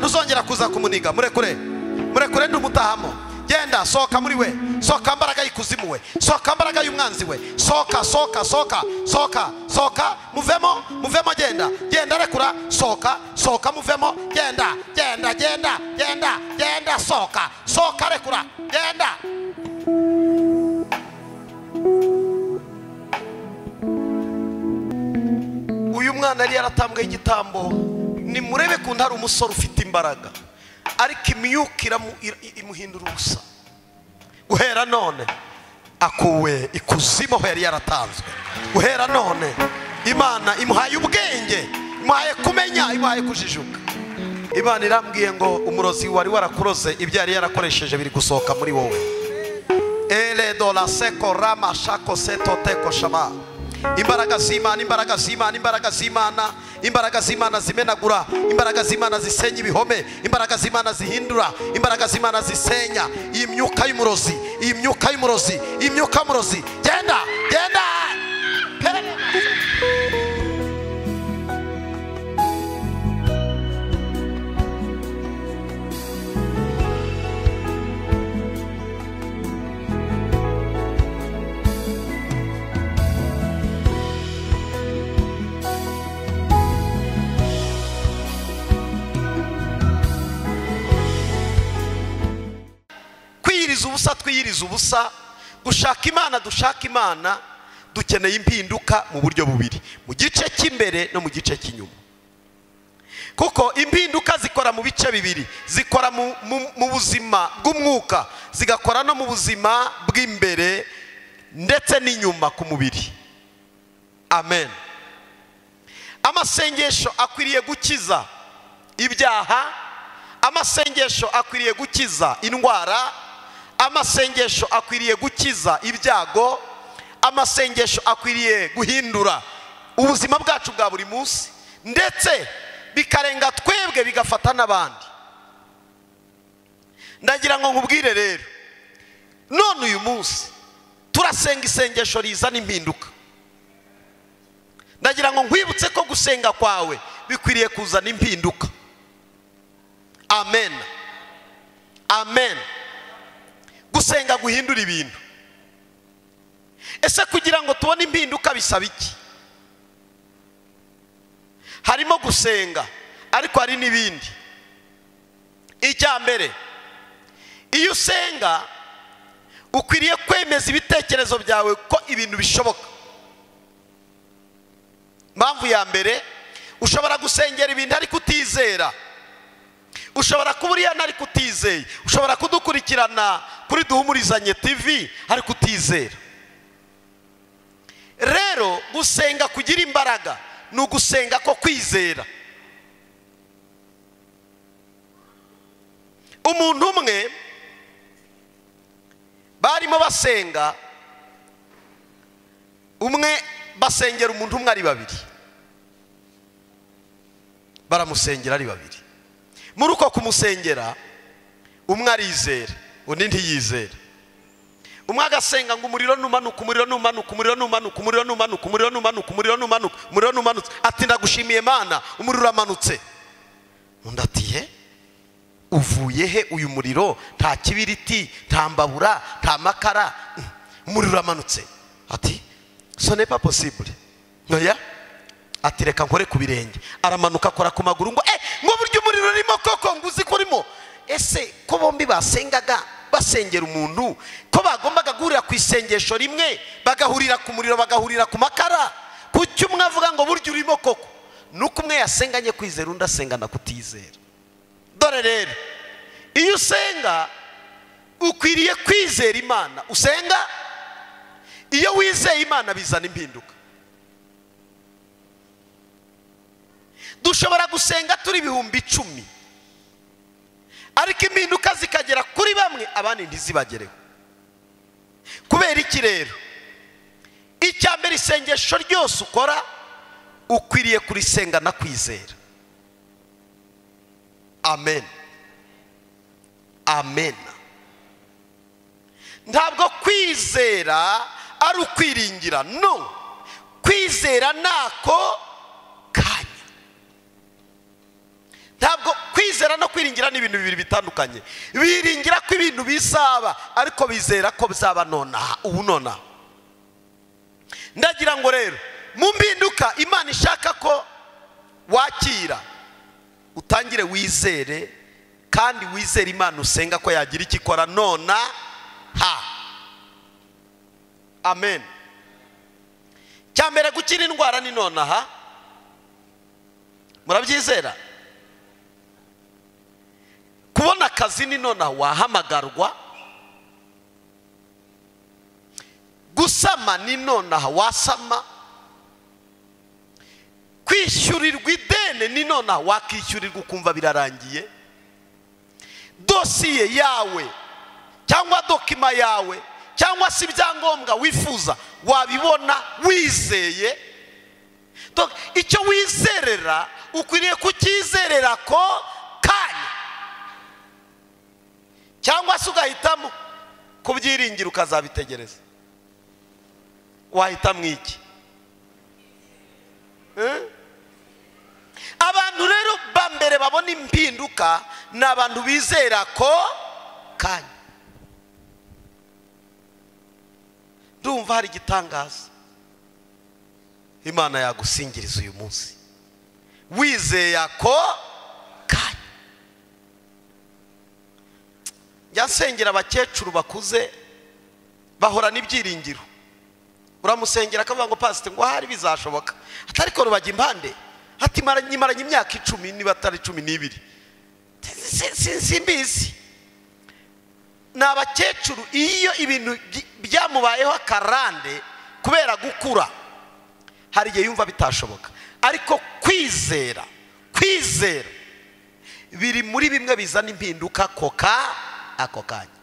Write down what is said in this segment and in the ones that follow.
Ntuzongera kuza kumuniga. Murekure, murekure, ndumutahamo. Genda, sohoka muri we. Sohoka mbaraga y'ikuzimu we. Sohoka mbaraga y'umwanzi we. Sohoka, sohoka, sohoka, sohoka, sohoka. Muvemo, muvemo, genda, genda, rekura. Sohoka, sohoka, muvemo. Genda, genda, genda, genda, genda, sohoka, sohoka, rekura, genda. Uyu mwana yari yaratambwe igitambo. Nimurebe kuntu hari umusore ufite imbaraga, ariko imyuka imuhindura ubusa. Guhera none akuwe ikuzimu aho yari yaratanzwe. Guhera none Imana imuhaye ubwenge, imuhaye kumenya, imuhaye kujijuka. Imana irambwiye ngo umurozi wari warakuroze ibyo yari yarakoresheje biri gusohoka muri wowe. Ele dola seko rama shako seto teko shama. Imbaraga z'Imana, imbaraga z'Imana, imbaraga z'Imana, imbaraga z'Imana zimenagura, imbaraga z'Imana zisenya ibihome, imbaraga z'Imana zihindura, imbaraga z'Imana zisenya iyi myuka y'umurozi, iyi myuka y'umurozi, iyi myuka y'umurozi. Genda, genda. Ubusa twiyiriza ubusa, gushaka Imana dushaka Imana. Dukeneye impinduka mu buryo bubiri, mu gice cy'imbere no mu gice cy'inyuma. Kuko impinduka zikora mu bice bibiri, zikora mu buzima bw'umwuka, zigakora no mu buzima bw'imbere ndetse n'inyuma ku mubiri. Amen. Amasengesho akwiriye gukiza ibyaha, amasengesho akwiriye gukiza indwara, amasengesho akwiriye gukiza ibyago, amasengesho akwiriye guhindura ubuzima bwacu bwa buri munsi, ndetse bikarenga twebwe bigafata n'abandi. Ndagira ngo nkubwire rero, none uyu munsi turasenga isengesho rizana impinduka. Ndagira ngo nkwibutse ko gusenga kwawe bikwiriye kuzana impinduka. Amen, amen. Gusenga guhindura ibintu. Ese kugira ngo tubone impinduka bisaba iki? Harimo gusenga, ariko hari n'ibindi. Icya mbere, iyo usenga ukwiriye kwemeza ibitekerezo byawe ko ibintu bishoboka. Impamvu ya mbere, ushobora gusengera ibintu ariko utizera. Ushobora kuba uri hano ariko utizeye. Ushobora kudukurikirana kuri Duhumurizanye TV ariko utizera. Rero gusenga kugira imbaraga ni ugusenga ko kwizera. Umuntu umwe barimo basenga, umwe basengera umuntu umwe ari babiri, baramusengera ari babiri. Muri uko kumusengera, umwe arizera undi ntiyizera. Umwe agasenga ngo umuriro numanuka, umuriro numanuka, umuriro numanuka, umuriro numanuka, umuriro numanuka, umuriro numanuka, umuriro numanutse. Ati ndagushimiye Mana, umuriro uramanutse. Undi ati he, uvuye he uyu muriro? Nta kibiriti, nta mbabura, nta makara, umuriro uramanutse. Ati ce n'est pas possible. Oya. Ati reka nkore ku birenge. Aramanuka akora ku maguru ngo ngo buryo umuriro urimo koko, ngo uzi ko urimo. Ese ko bombi basengaga basengera umuntu, ko bagombaga guhurira ku isengesho rimwe, bagahurira ku muriro, bagahurira ku makara, kuki umwe avuga ngo buryo urimo koko? Nuko umwe yasenganye kwizera, undi asengana kutizera. Dore rero, iyo usenga ukwiriye kwizera Imana. Usenga, iyo wizeye Imana bizana impinduka. Dushobora gusenga turi 10,000, ariko impinduka zikagera kuri bamwe, abandi ntizibagereho. Kubera iki rero? Icya mbere, isengesho ryose ukora ukwiriye kurisenga na kwizera. Amen, amen. Ntabwo kwizera ari ukwiringira, no. Kwizera nako kanya. Ntabwo kwizera Kwizera no kwiringira ni ibintu bibiri bitandukanye. Biringira ko ibintu bizaba, ariko bizera ko bizaba nonaha, ubu nonaha. Ndagira ngo rero mu mpinduka Imana ishaka ko wakira, utangire wizere, kandi wizere Imana usenga ko yagira icyo ikora nona ha. Amen. Cyambere, gukira indwara ni nonaha. Murabyizera? Kubona akazi ni nonaha, wahamagarwa. Gusama ni nonaha, wasama. Kwishyurirwa ideni ni nonaha, wakishyurirwa ukumva birarangiye. Dosiye yawe cyangwa dokima yawe cyangwa se ibyangombwa wifuza wabibona wizeye. Icyo wizerera ukwiriye kucyizerera ko kanya, cyangwa se ugahitamo kubyiringira ukazabitegereza. Wahitamo iki? Abantu rero ba mbere babona impinduka ni abantu bizera ko kanya. Ndumva hari igitangaza Imana yagusingiriza uyu munsi wizeye ko kanya. Njya nsengera abakecuru bakuze bahorana ibyiringiro. Uramusengera akavuga ngo pastor ngo hari bizashoboka, atariko rubajya impande, ati maranye imyaka 10 niba atari 12, simbizi. Ni abakecuru iyo ibintu byamubayeho akarande kubera gukura, hari igihe yumva bitashoboka, ariko kwizera biri muri bimwe bizana impinduka ako kanya.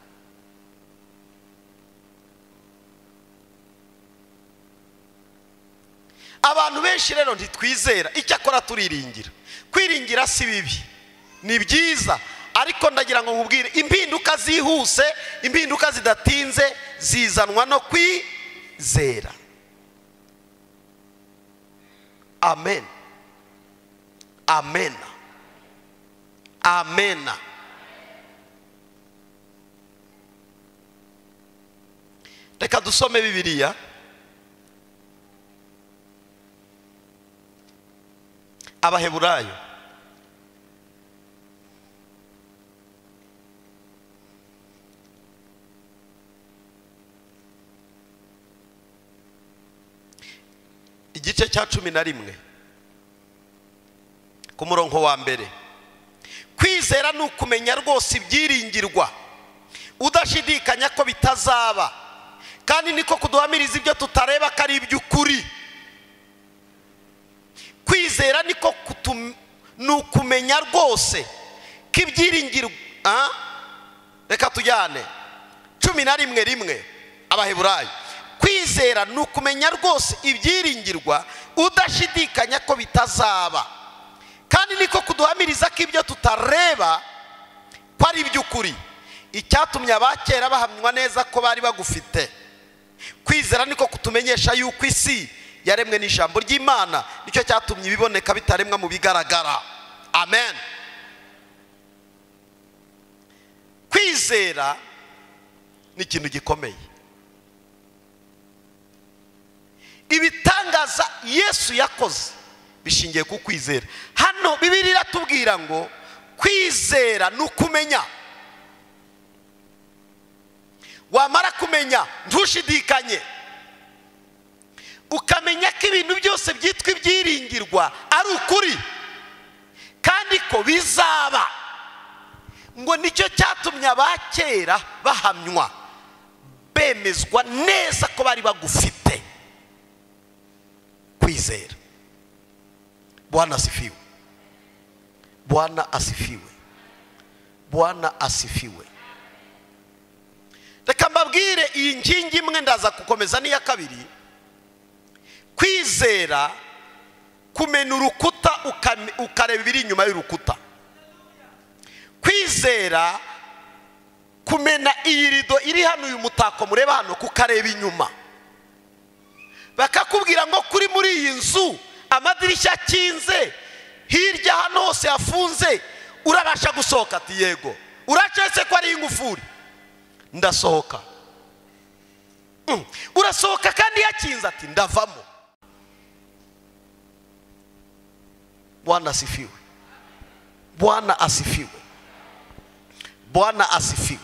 Abantu benshi rero ntitwizera, icyakora turiringira. Kwiringira si bibi, ni byiza, ariko ndagira ngo nkubwire impinduka zihuse, impinduka zidatinze zizanwa no kwizera. Amen. Amen. Amen. Reka dusome Bibiliya. Abaheburayo igice cya 11 ku murongo wa mbere. Kwizera ni ukumenya rwose ibyiringirwa udashidikanya ko bitazaba, kandi niko kuduhamiriza ibyo tutareba ko ari iby'ukuri. Kwizera niko ni ukumenya rwose ko ibyiringirwa. Reka tujyane 11:1 Abaheburayo. Kwizera ni ukumenya rwose ibyiringirwa udashidikanya ko bitazaba, kandi niko kuduhamiriza ko ibyo tutareba ko ari iby'ukuri. Icyatumye abakera bahamywa neza ko bari bagufite. Kwizera niko kutumenyesha yuko isi yaremwe n'ijambo ry'Imana, nicyo cyatumye ibiboneka bitaremwa mu bigaragara. Amen. Kwizera ni ikintu gikomeye. Ibitangaza Yesu yakoze bishingiye ku kwizera. Hano Bibiliya iratubwira ngo kwizera ni ukumenya. Wamara kumenya ntushidikanye, ukamenya ko ibintu byose byitwa ibyiringirwa ari ukuri kandi ko bizaba. Ngo nicyo cyatumye abakera bahamywa, bemezwa neza ko bari bagufite. Kwizera. Bwana asifiwe. Bwana asifiwe. Bwana asifiwe. Reka mbabwire iyi nkingi imwe, ndaza gukomeza n'iya kabiri. Kwizera kumena urukuta ukareba ibiri inyuma y'urukuta. Kwizera kumena iyi rido iri hano, uyu mutako mureba hano, kukareba inyuma. Bakakubwira ngo kuri muri iyi nzu amadirishya akinze, hirya hano hose yafunze, Urabasha gusohoka? Ati yego. Uracetse ko ari ingufuri? Ndasohoka. Urasohoka kandi yakinze? Ati ndavamo. Bwana asifiwe. Bwana asifiwe. Bwana asifiwe.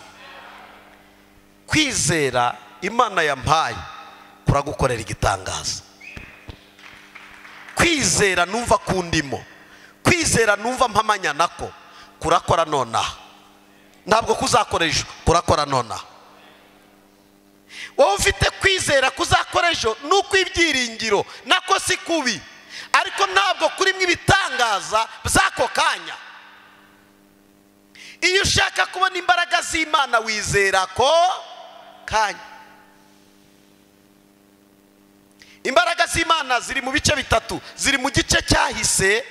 Kwizera Imana yampaye kuragukorera igitangaza. Kwizera numva kundimo, kwizera numva mpamanya nako kurakora nonaha. Ntabwo kuzakora ejo, kurakora nonaha. Wowe ufite kwizera kuzakora ejo nuko ibyiringiro nako si kubi, ariko ntabwo kurimwe ibitangaza by'ako kanya. Iyo ushaka kubona imbaraga z'Imana wizera ko kanya. Imbaraga z'Imana ziri mu bice bitatu. Ziri mu gice cyahise,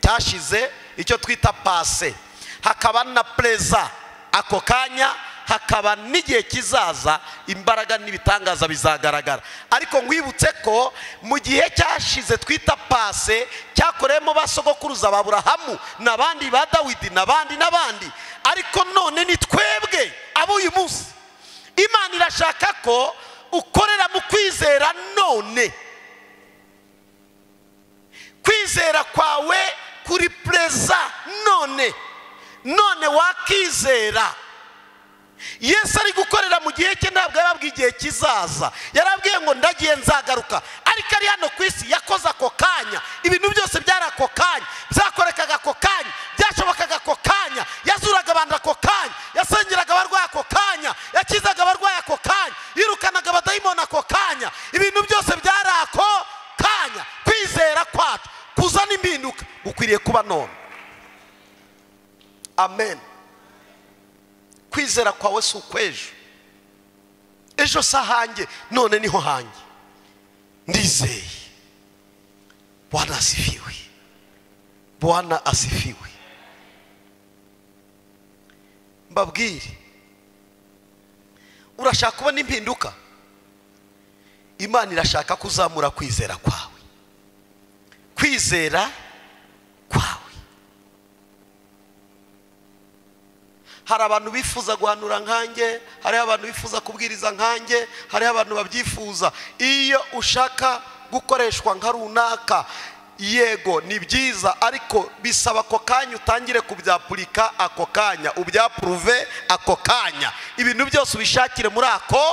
cyashize, icyo twita passé, hakaba na présent ako kanya, hakaba n'igihe kizaza imbaraga n'ibitangaza bizagaragara. Ariko nkwibutse ko mu gihe cyashize twita passé cyakoreyemo basogokuruza ba Aburahamu n'abandi ba Dawidi n'abandi n'abandi, ariko none ni twebwe ab'uyu munsi. Imana irashaka ko ukorera mu kwizera none. Kwizera kwawe kuri présent none. None wakizera. Yesu ari gukorera mu gihe cye, ntabwo yarabwiye igihe kizaza. Yarabwiye ngo ndagiye nzagaruka, ariko ari hano ku isi yakoze ako kanya. Ibintu byose byari ako kanya, byakorekaga ako kanya, byashobokaga ako kanya. Yazuraga abantu ako kanya, yasengeraga abarwayi ako kanya, yakizaga abarwayi ako kanya, yirukanaga abadayimoni ako kanya. Ibintu byose byari ako kanya. Kwizera kwacu kuzana impinduka gukwiriye kuba none. Amen. Kwizera kwawe si ukwejo, ejo si ahanjye, none niho hanjye. Ndizeye. Bwana asifiwe. Bwana asifiwe. Mbabwire, urashaka kubona impinduka? Imana irashaka kuzamura kwizera kwawe. Kwizera kwawe. Hari abantu bifuza guhanura nkanjye, hari abantu bifuza kubwiriza nkanjye, hari abantu babyifuza. Iyo ushaka gukoreshwa nka runaka, yego ni byiza, ariko bisaba ako kanya utangire kubyapurika ako kanya, ubyapuruve ako kanya. Ibintu byose ubishakire muri ako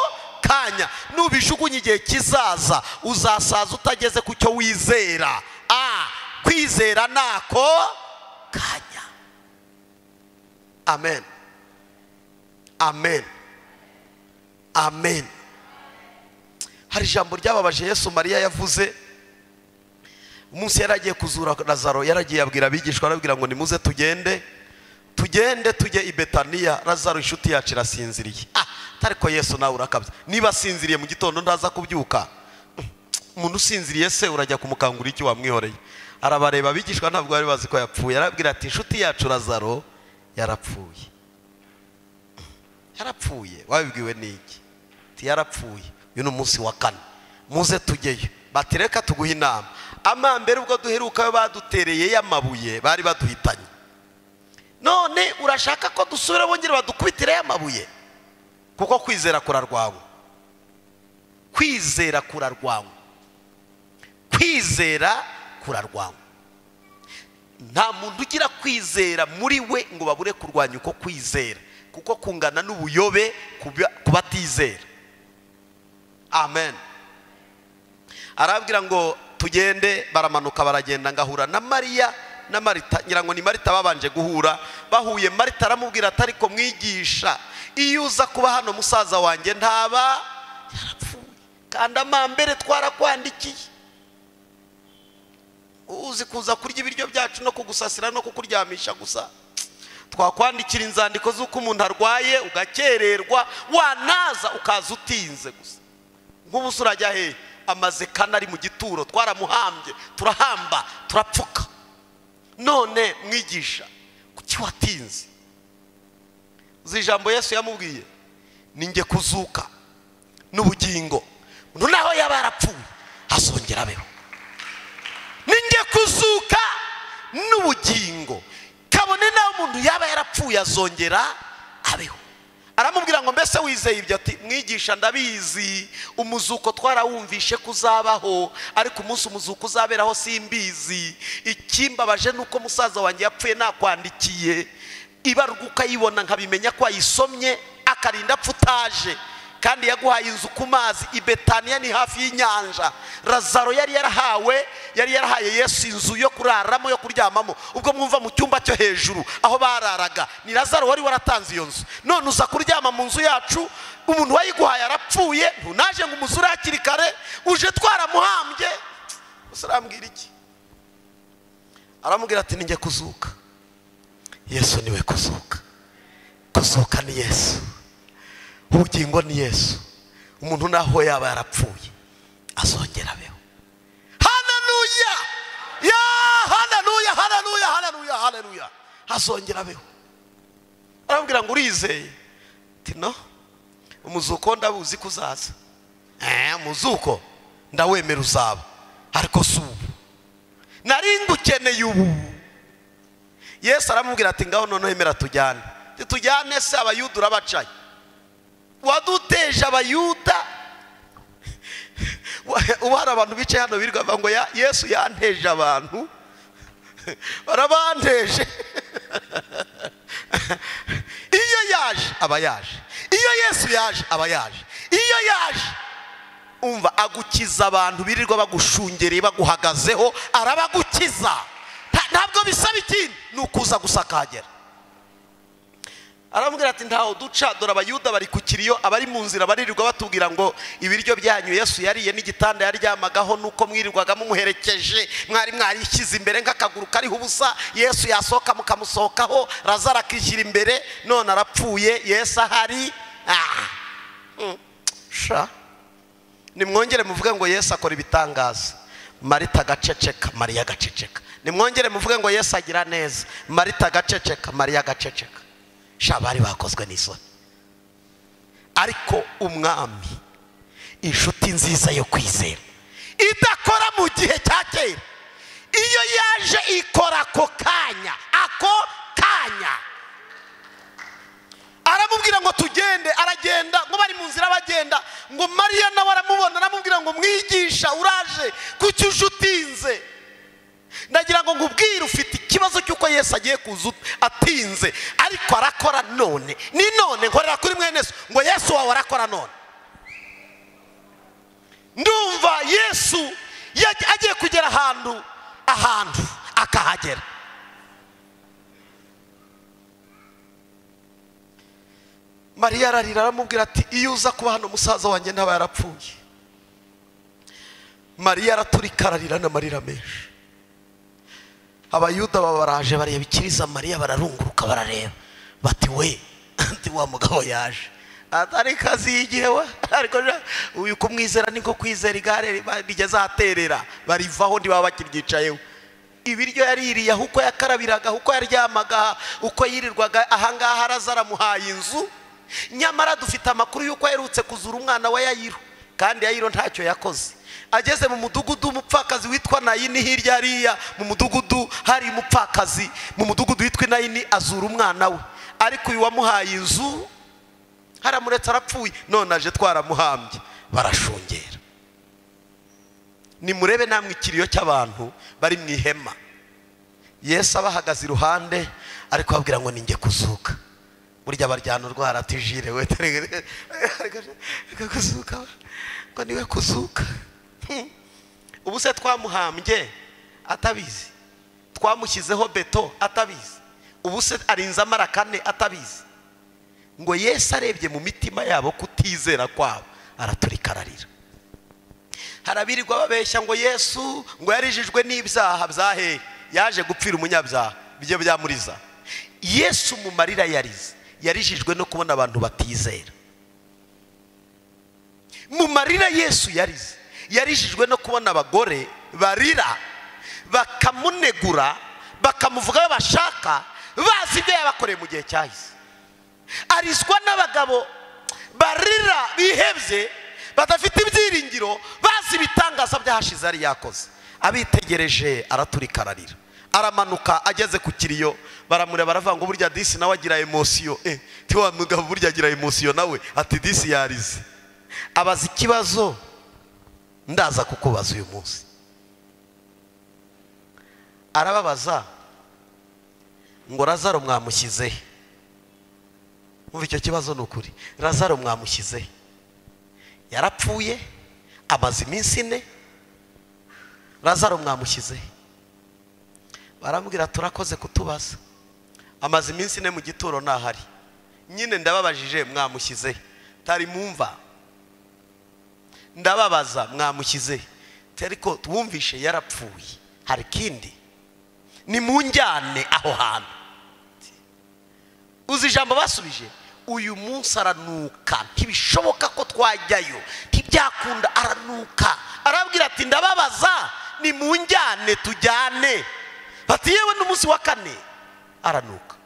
kanya. Nubijugunye igihe kizaza, uzasaza utageze ku cyo wizera. Kwizera nako kanya. Amen. Amen. Amen. Hari ijambo ryababaje Yesu Mariya yavuze umunsi yaragiye kuzura Lazaro. Yaragiye abwira abigishwa, arabwira ngo nimuze tugende, tugende tujye i Betaniya, Lazaro inshuti yacu irasinziriye. Ariko Yesu nawe urakabya, niba asinziriye mu gitondo ndaza kubyuka. Umuntu usinziriye se urajya kumukangura iki wamwihoreye? Arabareba abigishwa ntabwo bari bazi ko yapfuye. Arabwira ati inshuti yacu Lazaro yarapfuye. Yarapfuye. Wabibwiwe n'iki? Ati yarapfuye. Uyu ni umunsi wa kane, muze tujyeyo. Batereka tuguha inama. Amambere ubwo duheruka badutereye y'amabuye bari baduhitanye, none urashaka ko dusubira bongere badukubitire y'amabuye? Kuko kwizera kurarwanywa. Kwizera kurarwanywa. Kwizera kurarwanywa. Nta muntu ugira kwizera muri we ngo babure kurwanya uko kwizera, kuko kungana n'ubuyobe kubatizera. Amen. Arabwira ngo tugende, baramanuka baragenda, ngahura na Mariya na Marita. Ngira ngo ni Marita babanje guhura. Bahuye Marita aramubwira ati ariko mwigisha, iyo uza kuba hano musaza wanjye ntaba yarapfuye, kandi amambere twarakwandikiye. Uzi kuza kurya ibiryo byacu no kugusasira no kukuryamisha gusa. Twakwandikira inzandiko z'uko umuntu arwaye ugakererwa, wanaza ukaza utinze gusa. Nk'ubu urajya he? Amaze kana ari mu gituro, twaramuhambye, turahamba, turapfuka. None mwigisha, kuki watinze? Uzi ijambo Yesu yamubwiye? Ninjye kuzuka n'ubugingo, umuntu naho yaba yarapfuye azongera abeho. Ninjye kuzuka n'ubugingo, kabone naho umuntu Yapfuye azongera abeho. Aramubwira ngo mbese wizeye ibyo? Ati mwigisha ndabizi, umuzuko twarawumvishe kuzabaho, ariko umunsi umuzuko uzaberaho simbizi. Ikimbabaje nuko musaza wanjye yapfuye nakwandikiye ibarwa ukayibona nkabimenya ko ayisomye, akarinda apfutaje, kandi yaguhaye inzu ku mazi i Betaniya ni hafi y'inyanja. Lazaro yari yarahaye Yesu inzu yo kuraramo, yo kuryamamo. Ubwo mwumva mu cyumba cyo hejuru aho bararaga ni Lazaro wari waratanze iyo nzu. None uza kuryama mu nzu yacu, umuntu wayiguhaye arapfuye, ntunaje ngo umuzure hakiri kare, uje twaramuhambye. Usarambwira iki? Aramubwira ati ninjye kuzuka. Yesu niwe kuzuka. Kuzuka ni Yesu, ubugingo ni Yesu. Umuntu naho yaba yarapfuye azongera abeho. Haleluya! Ya haleluya, haleluya, haleluya, haleluya. Azongera abeho. Aramubwira ngo urizeye? Ati no, umuzuko ndabuzi kuzaza. Umuzuko ndawemera uzaba, ariko si ubu, nari ngukeneye ubu. Yesu aramubwira ati ngaho noneho emera tujyane. Tujyane se abayuda urabacaye, waduteje abayuda. Ubu hari abantu bicaye hano birirwa ngo Yesu yanteje abantu, barabanteje. Iyo yaje aba yaje, iyo Yesu yaje aba yaje, iyo yaje umva agukiza abantu birirwa bagushungereye baguhagazeho, arabagukiza. Ntabwo bisaba ikindi, ni ukuza gusa akahagera. Aramubwira ati ntaho duca, dore abayuda bari ku kiriyo, abari mu nzira baririrwa batubwira ngo ibiryo byanyu Yesu yariye n'igitanda yaryamagaho, nuko mwirirwaga mumuherekeje, mwari mwarishyize imbere nk'akaguru kariho ubusa, Yesu yasohoka mukamusohokaho, Lazaro akishyira imbere, none arapfuye, Yesu ahari. Sha nimwongere muvuge ngo Yesu akora ibitangaza. Marita agaceceka, Mariya agaceceka. Nimwongere muvuge ngo Yesu agira neza. Marita agaceceka, Mariya agaceceka. Sha bari bakozwe n'isoni. Ariko umwami, inshuti nziza yo kwizera, idakora mu gihe cya kera, iyo yaje ikora ako kanya, ako kanya. Aramubwira ngo tugende, aragenda. Ngo bari mu nzira bagenda, ngo Mariya nawe aramubona, aramubwira ngo mwigisha uraje, kuki uje utinze? Ndagira ngo nkubwire ufite ikibazo cy'uko Yesu agiye kuza atinze, ariko arakora none. Ni none nkorera kuri mwene so ngo Yesu wawe arakora none. Ndumva Yesu agiye kugera ahantu akahagera. Mariya ararira aramubwira ati iyo uza kuba hano musaza wanjye ntaba yarapfuye. Mariya araturika ararira n'amarira menshi. Abayuda babaraje bareba ikiriza Mariya, bararunguruka barareba bati we, ati wa mugabo yaje, atari kazi y'igihe we, ariko uyu kumwizera niko kwizera igare rigeze ahaterera, barivaho ntibaba bakiryicayeho. Ibiryo yaririye, uko yakarabiraga, uko yaryamaga, uko yirirwaga ahangaha, Lazaro amuhaye inzu. Nyamara dufite amakuru y'uko aherutse kuzura umwana wa Yayiro, kandi Yayiro ntacyo yakoze. Ageze mu mudugudu umupfakazi witwa Nayini, hirya hariya mu mudugudu hari umupfakazi mu mudugudu witwa Nayini, azura umwana we. Ariko uyu wamuhaye inzu haramuretse arapfuye, none aje twaramuhambye. Barashungera. Nimurebe namwe ikiriyo cy'abantu bari mu ihema. Yesu abahagaze iruhande ariko ababwira ngo ninjye kuzuka. Burya baryana urwara ati jire we kuzuka, ngo niwe kuzuka. Ubu se twamuhambye atabizi, twamushyizeho beto atabizi, ubu se arinze amara kane atabizi. Ngo Yesu arebye mu mitima yabo kutizera kwabo, araturika ararira. Harabirirwa babeshya ngo Yesu ngo yarijijwe n'ibyaha byahe, yaje gupfira umunyabyaha, ibyo byamuriza. Yesu mu marira yarize, yarijijwe no kubona abantu batizera. Mu marira Yesu yarize, yarijijwe no kubona abagore barira bakamunegura, bakamuvuga bashaka, bazi ibyo yabakoreye mu gihe cyahise. Arizwa n'abagabo barira bihebye, badafite ibyiringiro, bazi ibitangaza byahashize ari yakoze. Abitegereje araturika ararira. Aramanuka ageze ku kiriyo baramureba baravuga ngo burya disi nawe agira emotion. Ti wa mugabo burya agira emotion nawe, ati disi yarize. Abaza ikibazo ndaza kukubaza uyu munsi. Arababaza ngo Lazaro mwamushyize. Umva icyo kibazo ni ukuri. Lazaro mwamushyize, yarapfuye amaze iminsi 4. Lazaro mwamushyize. Baramubwira turakoze kutubaza, amaze iminsi 4 mu gituro ntahari. Nyine ndababajije mwamushyize, tari mumva. Ndababaza mwamushyize, ariko twumvishe yarapfuye, hari kindi ni munjyane aho hantu. Uzi ijambo basubije? Uyu munsi aranuka, ntibishoboka ko twajyayo, ntibyakunda, aranuka. Arabwira ati ndababaza ni munjyane tujyane. Bati yewe n'umunsi wa 4 aranuka.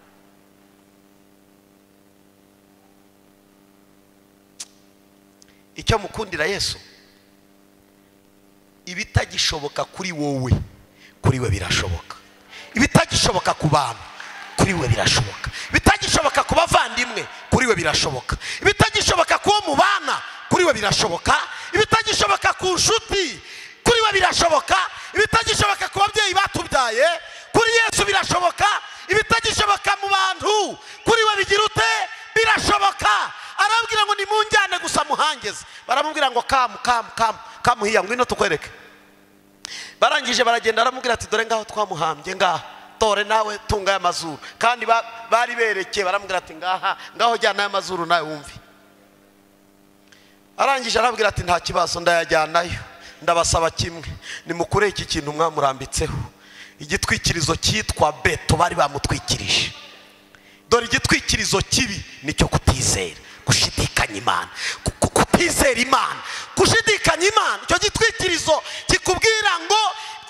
Icyo mukundira Yesu, ibitagishoboka kuri wowe kuri we birashoboka. Ibitagishoboka ku bantu kuri we birashoboka. Ibitagishoboka ku bavandimwe kuri we birashoboka. Ibitagishoboka ku mubana kuri we birashoboka. Ibitagishoboka ku nshuti kuri we birashoboka. Ibitagishoboka ku babyeyi batubyaye kuri Yesu birashoboka. Ibitagishoboka mu bantu kuri we bigira ute? Birashoboka. Arabwira ngo nimunjyane gusa muhangeze. Baramubwira ngo kamu kamu kamu kamu hiya ngwino tukwereke. Barangije baragenda, aramubwira ati dore ngaho twamuhambye, ngaha tore nawe tunga y'amazuru. Kandi bari berekeye, baramubwira ati ngaha ngaho jyana y'amazuru nawe wumve. Arangije arabwira ati nta kibazo ndayajyanayo, ndabasaba kimwe, nimukure iki kintu mwamurambitseho, igitwikirizo cyitwa beto bari bamutwikirije. Dore igitwikirizo kibi nicyo kutizera, gushidikanya Imana, kutizera Imana, gushidikanya Imana. Icyo gitwikirizo kikubwira ngo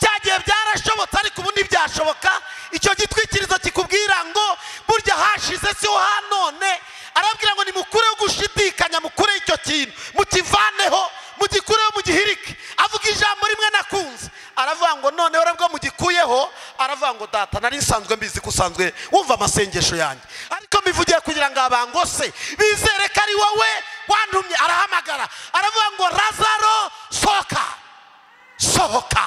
byagiye byarashobotse ariko ubu ntibyashoboka. Icyo gitwikirizo kikubwira ngo burya hashize si ho hanone. Arabwira ngo nimukureho gushidikanya, mukure icyo kintu mukivaneho, mugikureho, mugihirike. Avuga ijambo rimwe nakunze, aravuga ngo noneho urabwo mugikuyeho. Aravuga ngo data nari nsanzwe mbizi ko usanzwe wumva amasengesho yanjye, ariko mbivugiye kugira ngo abangose bizere ko ari wowe wantumye. Arahamagara aravuga ngo Lazaro sohoka, sohoka,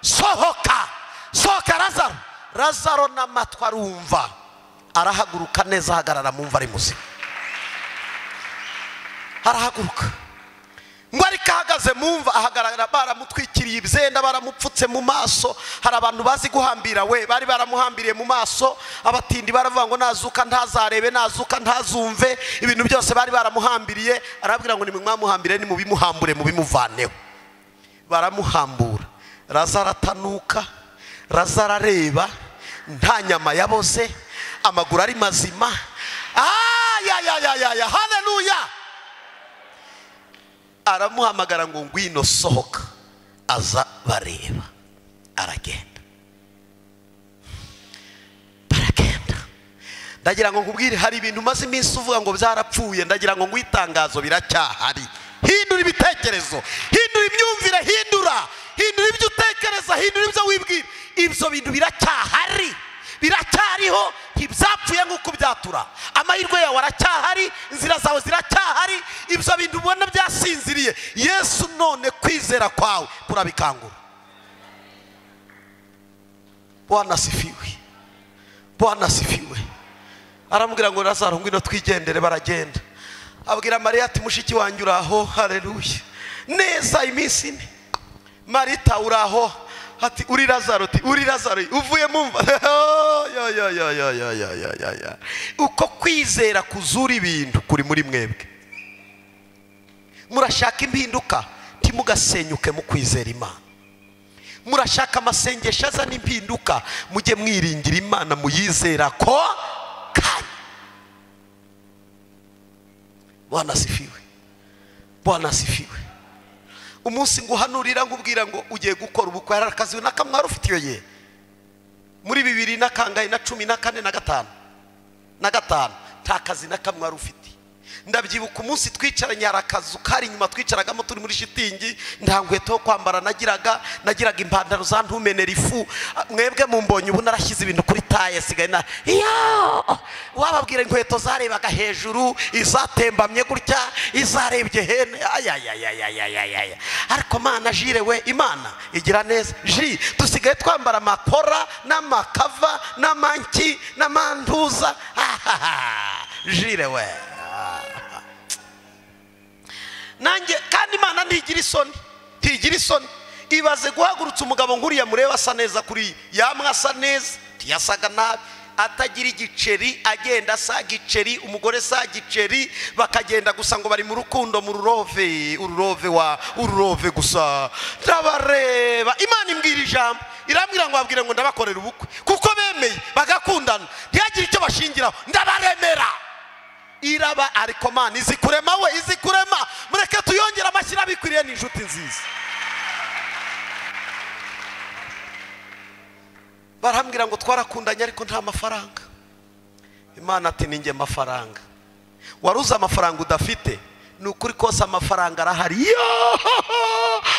sohoka, sohoka Lazaro. Lazaro n'amatwi arumva, arahaguruka neza, ahagarara mu mva ari muzima. Arahaguruka ngo ariko ahagaze mu mva, ahagarara baramutwikiriye ibyenda, baramupfutse mu maso. Hari abantu bazi guhambira we, bari baramuhambiriye mu maso. Abatindi baravuga ngo nazuka ntazarebe, nazuka ntazumve, ibintu byose bari baramuhambiriye. Arabwira ngo nimwamuhambire, nimubimuhambure, mubimuvaneho. Baramuhambura. Lazaro atanuka, Lazaro areba, nta nyama yaboze, amaguru ari mazima. Ya, haleluya. Aramuhamagara ngo ngwino sohoka, aza bareba, aragenda, baragenda. Ndagira ngo nkubwire, hari ibintu maze iminsi uvuga ngo byarapfuye, ndagira ngo ngwitangazo biracyahari. Hindura ibitekerezo, hindura imyumvire, hindura ibyo utekereza, hindura ibyo wibwira. Ibyo bintu biracyahari, biracyariho, ntibyapfuye nk'uko byatura. Amahirwe yawe aracyahari, inzira zawe ziracyahari, ibyo bintu ubona byasinziriye. Yesu none kwizera kwawe kurabikangura. Bwana asifiwe, Bwana asifiwe. Aramubwira ngo Lazaro ngwino twigendere. Baragenda. Abwira Mariya ati mushiki wanjye uraho? Haleluya. Neza iminsi 4. Marita uraho? Ati uri Lazaro, ati uri Lazaro uvuye mu mva. Ya. Uko kwizera kuzura ibintu kuri muri mwebwe. Murashaka impinduka, ntimugasenyuke mu kwizera Imana. Murashaka amasengesho azana impinduka, mujye mwiringira Imana, muyizera ko kanya. Bwana asifiwe, Bwana asifiwe. Umunsi nguhanurira nkubwira ngo ugiye gukora ubukwe, hari akazi nakamwari ufite iyo ye muri 2014 na 15 na 5 nta kazi nakamwari ufite. Ndabyibuka umunsi twicaranye, hari akazu kari inyuma twicaragamo turi muri shitingi, nta nkweto yo kwambara nagiraga impantaro za ntumenera ifu. Mwebwe mumbonye ubu narashyize ibintu kuri taye, sigaye na iyo wababwira inkweto zarebaga hejuru, izatembamye gutya, izarebye hene, ayayayayayaya. Ariko Mana jire we, Imana igira neza. Ji dusigaye twambara amakora n'amakava n'amanki n'amantuza. Jire we nanjye kandi Imana ntigira isoni, ntigira isoni. Ibaze guhagurutsa umugabo nkuriya mureba asa neza kuri yamwe, asa neza ntiyasaga nabi, atagira igiceri, agenda asa giceri, umugore sa giceri, bakagenda gusa ngo bari mu rukundo, mu rurove, ururove wa ururove gusa. Ndabareba, Imana imbwira ijambo, irambwira ngo babwire ngo ndabakorera ubukwe, kuko bemeye bagakundana, ntihagire icyo bashingiraho, ndabaremera. Iraba ariko Mana izi kurema we, izi kurema. Mureke tuyongera amashyira bikwiriye, ni inshuti nziza. Barambwira ngo twarakundanye ariko nta mafaranga. Imana ati ninjye mafaranga. Waruza amafaranga udafite, ni ukuri kose amafaranga arahari.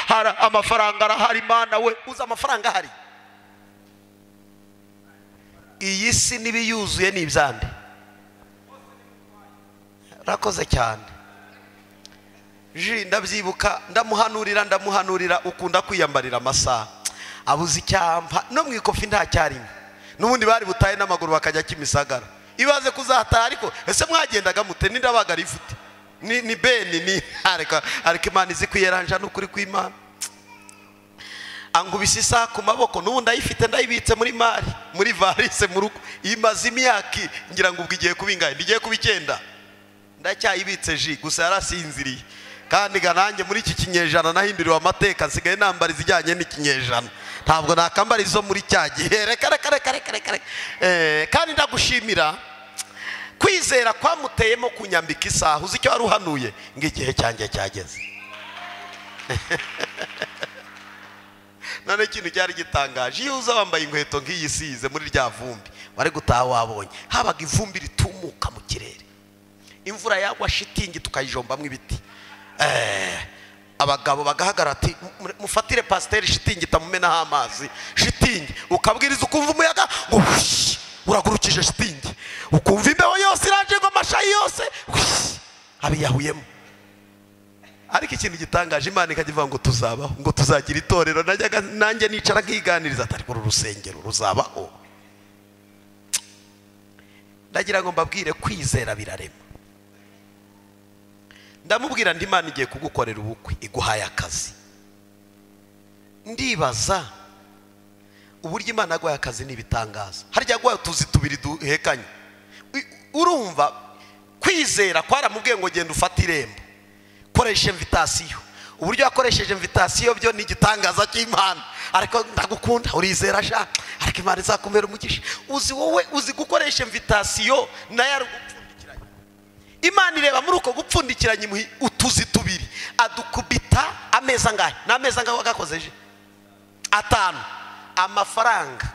Hara amafaranga arahari Imana we, uza amafaranga ahari. Iyi si n'ibiyuzuye ni ibyande. Rakoze cyane. Ji ndabyibuka, ndamuhanurira ukunda kwiyambarira amasaha. Abuze icyampa no mu ikofi nta cyarimo. Nubundi bari butaye n'amaguru bakajya Kimisagara. Ibaze kuzataha ariko ese mwagendaga mute? Nindabaga rifute. Ni beni ni ariko Imana izi kwiyeranja n'ukuri kw'Imana. Angubise isaha ku maboko, nubundi ayifite ndayibitse muri mari, muri varise mu rugo. Imaze imyaka ngira ngo ubwo igiye kubingaye, ndigiye kuba 9. Ndacyayibitse ji gusa yarasinziriye. Kandi ganange muri iki kinyejana nahinduriwe amateka, nsigaye nambara izijyanye n'ikinyejana, ntabwo nakambara izo muri cya gihe. Reka reka reka reka reka. Kandi ndagushimira kwizera kwamuteyemo kunyambika isaha. Uzi icyo waruhanuye ngo igihe cyanjye cyageze. None ikintu cyari gitangaje, iyo uza wambaye inkweto nk'iyi size muri rya vumbi wari gutaha wabonye habaga ivumbi ritumuka mu kirere, imvura yagwa shitingi tukayijombamo ibiti. Abagabo bagahagara ati mufatire pasiteri shitingi itamumenaho amazi. Shitingi ukabwiriza ukumva umuyaga ngo uragurukije shitingi, ukumva imbeho yose iraje ngo amashayi yose abiyahuyemo. Ariko ikintu gitangaje, Imana ikajya ivuga ngo tuzabaho, ngo tuzagira itorero. Najyaga nanjye nicara nkiganiriza ati ariko uru rusengero ruzabaho. Ndagira ngo mbabwire kwizera birarema. Ndamubwira ndi Imana igiye kugukorera ubukwe, iguhaye akazi. Ndibaza uburyo Imana yaguhaye akazi n'ibitangaza. Harya yaguhaye utuzi tubiri duhekanye. Urumva kwizera kwaramubwiye ngo genda ufate irembo, koresha invitation. Uburyo yakoresheje invitation byo ni igitangaza cy'Imana. Ariko ndagukunda urizera sha, ariko Imana izakumera umugisha. Uzi wowe uzi gukoresha invitation nayo ari gupfundikiranya. Imana ireba muri uko gupfundikiranya utuzi tubiri, adukubita ameza angahe? N'ameza angahe wagakozeje? 5. Amafaranga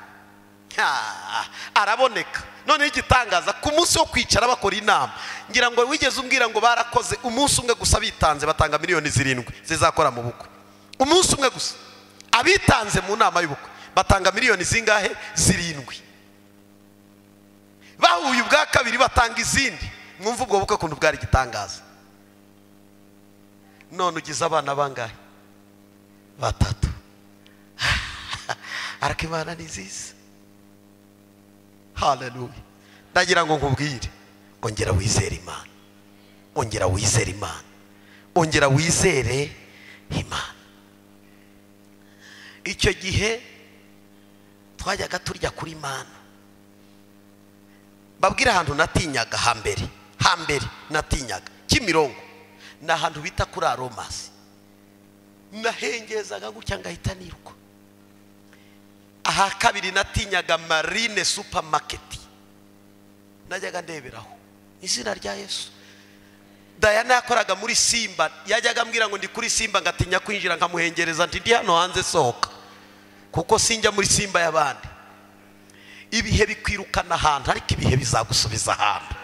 araboneka. None igitangaza ku munsi wo kwicara bakora inama, ngira ngo wigeze umbwira ngo barakoze umunsi umwe gusa bitanze batanga miliyoni 7 zizakora mu bukwe. Umunsi umwe gusa abitanze mu nama y'ubukwe batanga miliyoni zingahe? 7. Bahuye ubwa kabiri batanga izindi. Mwumva ubwo bukwe kuntu bwari igitangaza. None ugize abana bangahe? 3. Ariko Imana ni nziza. Haleluya. Ndagira ngo nkubwire, ongera wizere Imana, ongera wizere Imana, ongera wizere Imana. Icyo gihe twajyaga turya kuri Imana. Babwira ahantu natinyaga hambere natinyaga Kimirongo, ni ahantu bita kuri Aromasi. Nahengezaga gutya ngahita niruka. Aha kabiri natinyaga Marine supermarket, najyaga ndeberaho izina rya Yesu. Diana yakoraga muri Simba, yajyaga ambwira ngo ndi kuri Simba, ngatinya kwinjira nkamuhengereza nti ndi hano hanze sohoka, kuko sinjya muri Simba y'abandi. Ibihe bikwirukana ahantu, ariko ibihe bizagusubiza ahantu.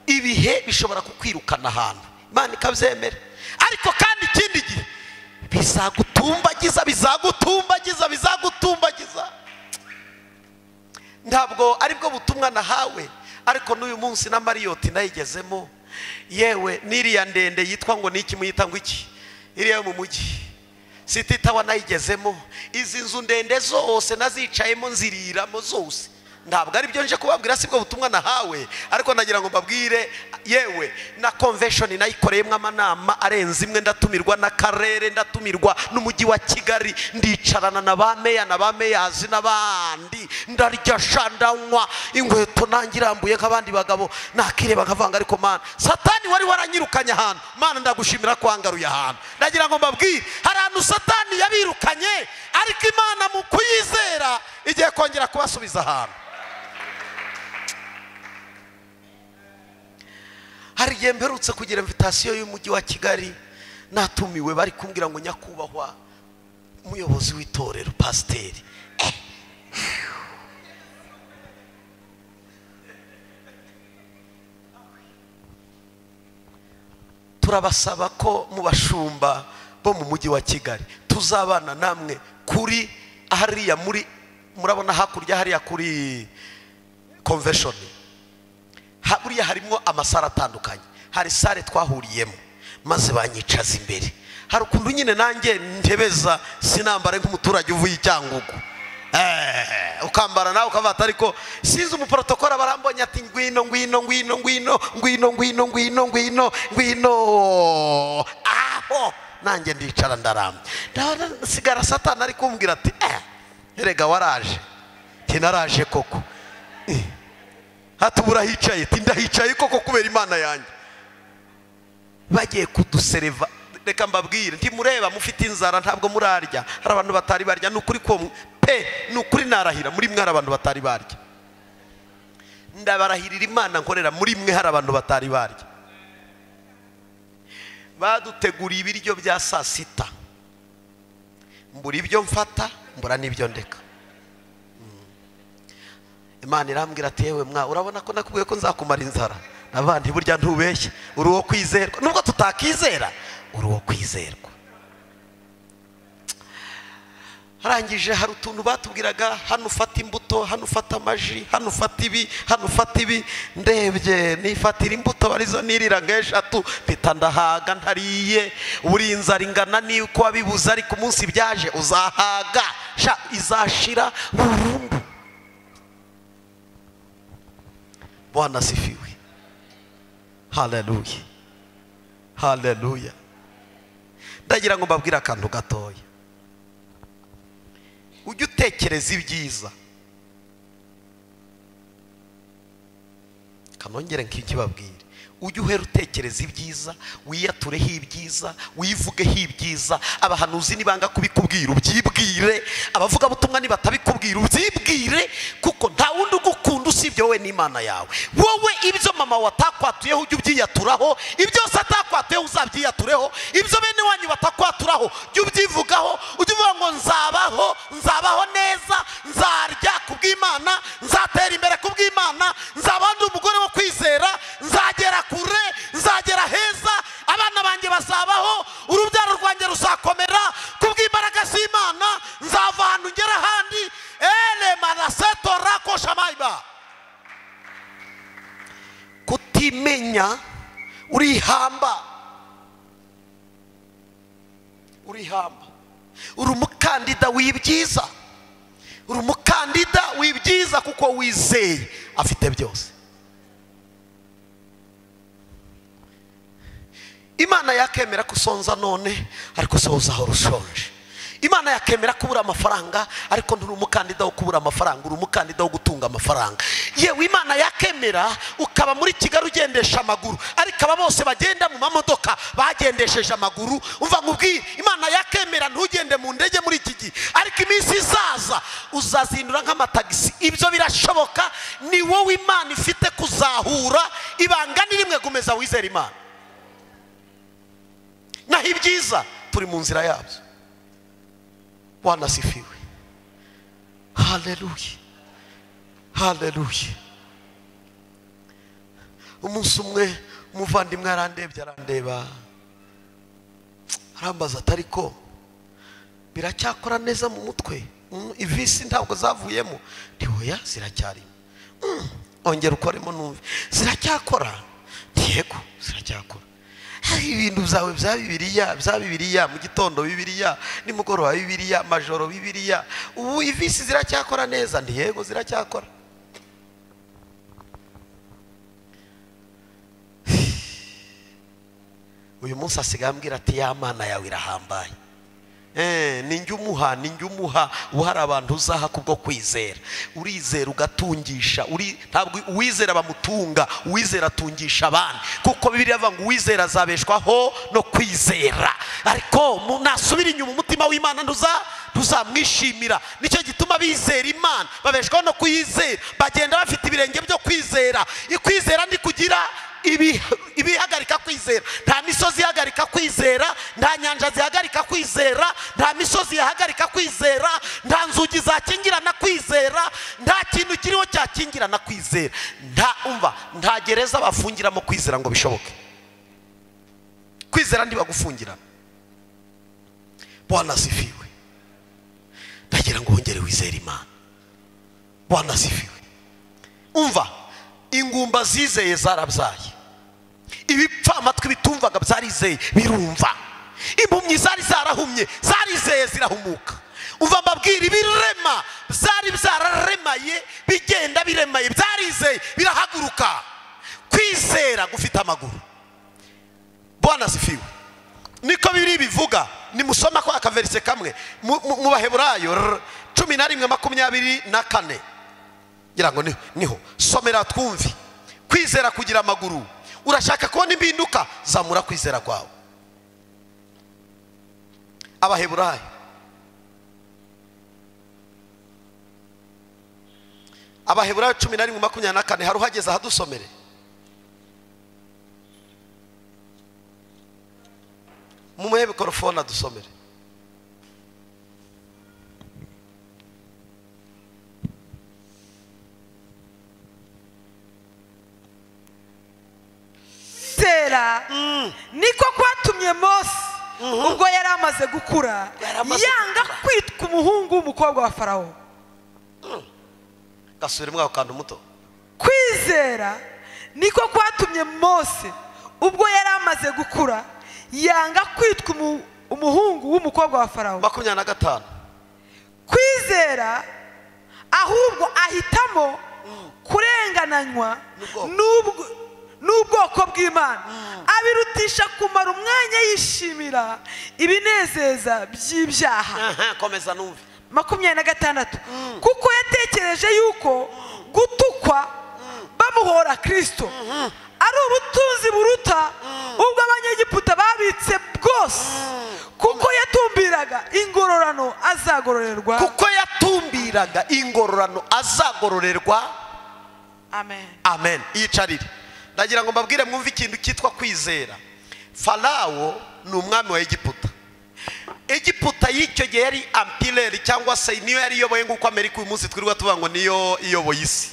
Ibihe bishobora kukwirukana ahantu, Imana ikabyemera, ariko kandi ikindi gihe bizagutumbagiza, bizagutumbagiza, bizagutumbagiza. Ntabwo aribwo butumwa nahawe, ariko n'uyu munsi na Marriott nayigezemo. Yewe n'iriya ndende yitwa ngo niki, muyita ngo iki, iriya yo mu mujyi City Tower nayigezemo. Izi nzu ndende zose nazicayemo, nziriramo zose. Ntabwo ari byo nje kubabwira, sibwo butumwa nahawe, ariko nagira ngo mbabwire. Yewe na convention nayikoreyemo amanama arenze imwe, ndatumirwa n'akarere, ndatumirwa n'umujyi wa Kigali, ndicarana na ba meya na ba meyazi n'abandi, ndarya sha ndanywa, inkweto nanjye irambuye nk'abandi bagabo, nakireba nkavanga. Ariko Mana, Satani wari waranyirukanye ahantu, Mana ndagushimira ko wangaruye ahantu. Ndagira ngo mbabwire, hari ahantu Satani yabirukanye, ariko Imana mu kuyizera igiye kongera kubasubiza ahantu. Hari igihe mperutse kugira invitation y'umujyi wa Kigali, natumiwe, bari kumbwira ngo nyakubahwa umuyobozi w'itorero pasiteri. Turabasaba ko mu bashumba bo mu mujyi wa Kigali tuzabana namwe kuri hariya muri, murabona hakurya hariya kuri convention, buriya harimo amasare atandukanye. Hari sare twahuriyemo maze banyicaza imbere. Hari ukuntu nyine nanjye ntebeza, sinambare nk'umuturage uvuye i Cyangugu, ukambara nawe ukavata, ariko sinzi umuprotokora barambonye ati ngwino ngwino ngwino ngwino ngwino ngwino ngwino ngwino ngwino. Aho nanjye ndicara ndarambye, ndasigara Satani ari kumbwira ati erega waraje. Tinaraje koko, hatubura hicaye, tindahicaye koko kubera Imana yanjye. Bagiye kudusereva, reka mbabwire, ntimureba mufite inzara, ntabwo murarya. Hari abantu batari barya, nukuri ko pe, nukuri narahira muri mwe hari abantu batari barya. Ndabarahirira Imana nkorera, muri mwe hari abantu batari barya. Baduteguriye ibiryo bya saa sita, mbura ibyo mfata, mbura n'ibyo ndeka. Imana irambwira ati yewe mwa, urabona ko nakubwiye ko nzakumara inzara. Nabandi burya ntubeshye, uri uwo kwizerwa. Nubwo tutakizera, uri uwo kwizerwa. Harangije hari utuntu batubwiraga, hano ufata imbuto, hano ufata amaji, hano ufata ibi, hano ufata ibi. Ndebye nifatira imbuto arizo nirira nk'eshatu, mpita ndahaga ntariye. Buri inzara ingana n'uko wabibuze, ariko umunsi byaje uzahaga, sha izashira burundu. Bwana asifiwe. Haleluya, haleluya. Ndagira ngo mbabwire akantu gatoya. Ujye utekereza ibyiza, kanongere nk'ikibabwire. Ujye uhera utekereza ibyiza, wiyatureho ibyiza, wivugeho ibyiza. Abahanuzi nibanga kubikubwira ubyibwire, abavugabutumwa nibatabikubwira ubyibwire, kuko nta wundi ugukunda usibye wowe n'Imana yawe. Wowe ibyo mama watakwatuyeho ujye ubyiyaturaho, ibyo se atakwatuyeho uzabyiyatureho, ibyo bene wanyu batakwaturaho ujye ubyivugaho. Ujye uvuga ngo nzabaho, nzabaho neza, nzarya kubw'Imana, nzatera imbere kubw'Imana, nzaba ndi umugore wo kwizera, nzagera kure, nzagera heza, abana banjye bazabaho, urubyaro rwanjye ruzakomera kubw'imbaraga z'Imana, nzava ahantu ngera ahandi. Ele manaseto rako shamaiba. Kutimenya urihamba, urihamba. Uri umukandida w'ibyiza, uri umukandida w'ibyiza kuko wizeye afite byose. Imana yakemera kusonza none, ariko soza aho ushonje. Imana yakemera kubura amafaranga, ariko nturi umukandida wo kubura amafaranga, uri umukandida wo gutunga amafaranga. Yewe Imana yakemera ukaba muri Kigali ugendesha amaguru, ariko aba bose bagenda mu mamodoka bagendesheje amaguru. Umva nkubwire, Imana yakemera ntugende mu ndege muri iki gihe, ariko iminsi izaza uzazindura nk'amatagisi. Ibyo birashoboka, ni wowe Imana ifite kuzahura. Ibanga ni rimwe, gumeza wizera Imana. Naho ibyiza turi mu nzira yabyo. Bwana asifiwe. Haleluya, haleluya. Umunsi umwe umuvandimwe arandebye, arandeba, arambaza ati ariko biracyakora neza mu mutwe? Ivisi ntabwo zavuyemo? Nti oya, ziracyarimo. Ongera ukoremo numve. Ziracyakora? Yego, ziracyakora. Hari ibintu byawe bya Bibiliya, bya Bibiliya mu gitondo, Bibiliya nimugoroba, Bibiliya majoro, Bibiliya. Ubu ivisi ziracyakora neza? Nti yego, ziracyakora. Uyu munsi asigaye ambwira ati ya Mana yawe irahambaye. Ninjye umuha, ninjye umuha. Ubu hari abantu uzaha kubwo kwizera. Urizera ugatungisha. Ntabwo uwizera bamutunga, uwizera atungisha abandi. Kuko Bibiliya ivuga ngo uwizera azabeshwaho no kwizera. Ariko nasubira inyuma umutima w'Imana ntuzamwishimira. Nicyo gituma bizera Imana, babeshwaho no kuyizera, bagenda bafite ibirenge byo kwizera. Ikwizera ndi kugira ibihagarika kwizera. Nta misozi ihagarika kwizera, nta nyanja zihagarika kwizera, nta misozi yahagarika kwizera, nta nzugi zakingirana kwizera, nta kintu kiriho cyakingirana kwizera. Nta umva, nta gereza bafungiramo kwizera ngo bishoboke. Kwizera ntibagufungira. Bwana asifiwe. Ndagira ngo wongere wizere Imana. Bwana asifiwe. Umva, ingumba zizeye zarabyaye, ibipfa amatwi bitumvaga byarizeye birumva, impumyi zari zarahumye zarizeye zirahumuka. Umva mbabwira, ibirema byari byararemaye bigenda biremaye byarizeye birahaguruka. Kwizera gufite amaguru. Bwana asifiwe. Niko biri bivuga. Nimusoma ko akaverise kamwe mu Baheburayo 11:24, ngira ngo niho somera twumvi. Kwizera kugira amaguru. Urashaka kubona impinduka, zamura kwizera kwawe. Abaheburayo 11:24, hari uhageze ahadusomere. Mumuhe mikorofone adusomere. Niko kwatumye Mose ubwo yari amaze gukura yanga kwitwa umuhungu w'umukobwa wa Farawo. Gasubire mwaho kandi muto. Kwizera niko kwatumye Mose ubwo yari amaze gukura yanga kwitwa umuhungu w'umukobwa wa Farawo. 25. Kwizera ahubwo ahitamo kurengananywa n'ubwoko bw'Imana, abirutisha kumara umwanya yishimira ibinezeza by'ibyaha. Komeza numve. 26. Kuko yatekereje yuko gutukwa bamuhora Kristo ari ubutunzi buruta ubwo abanyegiputa babitse bwose, kuko yatumbiraga ingororano azagororerwa. Kuko yatumbiraga ingororano azagororerwa. Amen. Amen. Yicarire. Ndagira ngo mbabwire mwumve ikintu cyitwa kwizera. Farawo ni umwami wa Egiputa. Egiputa y'icyo gihe yari empire, cyangwa se niyo yari iyoboye nk'uko Amerika uyu munsi twirirwa tuvuga ngo niyo iyoboye isi.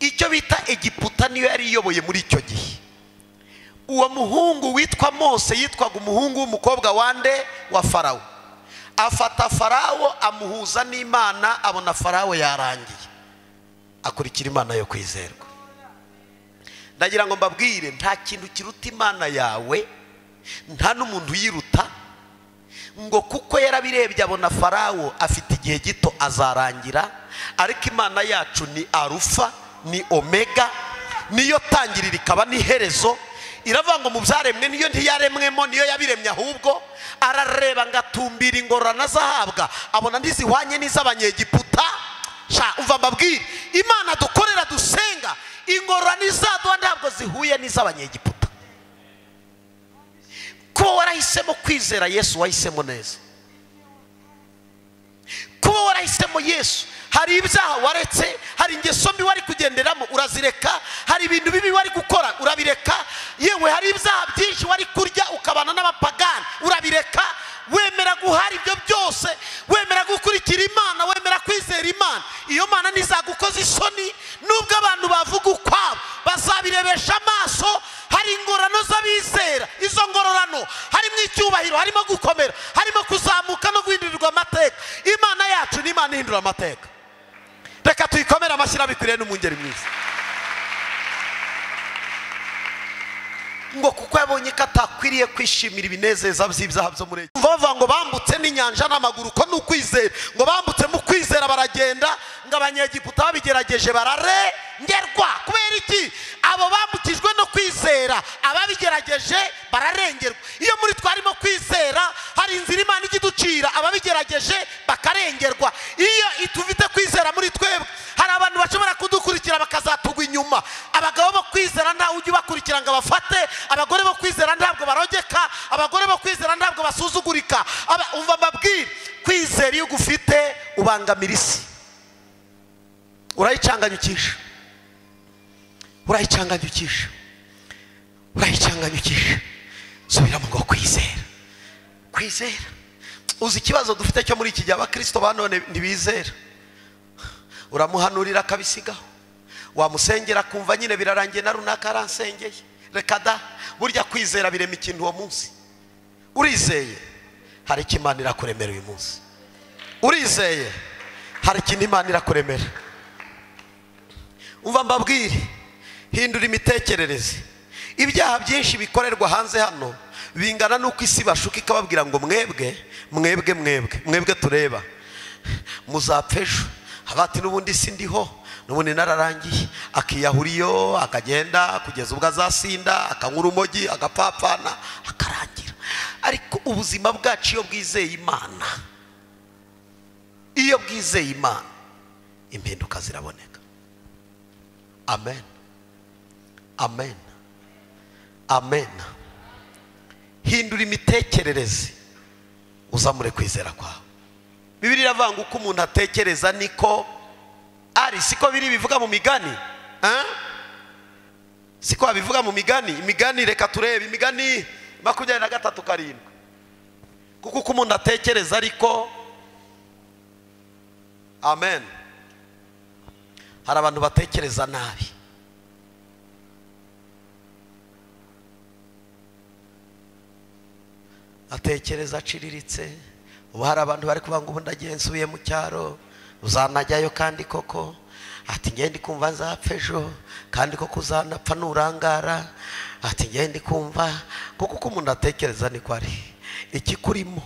Icyo bita Egiputa niyo yari iyoboye muri icyo gihe. Uwo muhungu witwa Mose yitwaga umuhungu w'umukobwa wande wa Farawo. Afata Farawo amuhuza n'Imana, abona Farawo yarangiye, akurikira Imana yo kwizerwa. Ndagira ngo mbabwire, nta kintu kiruta Imana yawe, nta n'umuntu uyiruta. Ngo kuko yarabirebye abona Farawo afite igihe gito azarangira, ariko Imana yacu ni Arufa, ni Omega, niyo tangirira ikaba n'iherezo. Iravuga ngo mu byaremwe niyo ntiyaremwemo, niyo yabiremye, ahubwo arareba ngatumbira ingororano azahabwa, abona ntizihwanye n'iz'abanyegiputa. Sha umva mbabwire, Imana dukorera dusenga, ingororano izaduha ntabwo zihuye n'iz'abanyegiputa. Kuba warahisemo kwizera Yesu, wahisemo neza. Kuba warahisemo Yesu, hari ibyaha waretse, hari ingeso mbi wari kugenderamo urazireka, hari ibintu bibi wari gukora urabireka, yewe hari ibyaha byinshi wari kurya ukabana n'abapagani urabireka, wemera guhara ibyo byose, wemera gukurikira Imana, wemera kwizera Imana. Iyo Mana ntizagukoza isoni, nubwo abantu bavuga ukwabo bazabirebesha ihindura amateka. Reka tuyikomere amashyi bikwiriye n'umwungeri mwiza. Ngo kuko yabonye ko atakwiriye kwishimira ibinezeza by'ibyaha byo muri Egiputa. Bavuga ngo bambutse n'inyanja n'amaguru, ko ni ukwizera. Ngo bambutse mu kwizera baragenda, ngo abanyegiputa babigerageje bararengerwa. Kubera iki? Abo bambukijwe no kwizera, ababigerageje bararengerwa. Iyo muri twarimo kwizera, hari inzira Imana ijya iducira, ababigerageje bakarengerwa. Iyo itufite kwizera muri twebwe, hari abantu bashobora kudukurikira bakazatugwa inyuma. Abagabo bo kwizera ntawe ujya ubakurikira ngo abafate, abagore bo kwizera ntabwo barogeka, abagore bo kwizera ntabwo basuzugurika. Umva mbabwire, kwizera iyo ugufite ubangamira isi, urayicanganyukisha, urayicanganyukisha, urayicanganyukisha. Subiramo ngo kwizera, kwizera. Uzi ikibazo dufite cyo muri iki gihe, abakristo ba none ntibizera. Uramuhanurira akabisigaho, wamusengera akumva nyine birarangiye na runaka aransengeye. Reka da, burya kwizera birema ikintu uwo munsi. Urizeye, hari icyo Imana irakuremera uyu munsi. Urizeye, hari ikintu Imana irakuremera. Umva mbabwire, hindura imitekerereze. Ibyaha byinshi bikorerwa hanze hano bingana n'uko isi bashuka ikababwira ngo mwebwe mwebwe mwebwe mwebwe tureba muzapfa ejo. Abati n'ubundi si ndiho, n'ubundi nararangiye. Akiyahura iyo, akagenda kugeza ubwo azasinda, akanywa urumogi, agapfapfana, akarangira. Ariko ubuzima bwacu iyo bwizeye Imana, iyo bwizeye Imana, impinduka ziraboneka. Amen, amen, amen. Hindura imitekerereze, uzamure kwizera kwawe. Bibiliya iravuga ngo uko umuntu atekereza niko ari. Siko biri bivuga mu migani, siko babivuga mu migani. Imigani, reka turebe imigani 23:7. Kuko uko umuntu atekereza ariko. Amen. Hari abantu batekereza nabi. Atekereza aciriritse. Ubu hari abantu bari kuvuga ngo ubu ndagiye nsubiye mu cyaro, uzanajyayo kandi koko. Ati ngende kumva nzapfa ejo, kandi koko uzanapfa nurangara. Ati ngende kumva, kuko uko umuntu atekereza niko ari. Ikikurimo.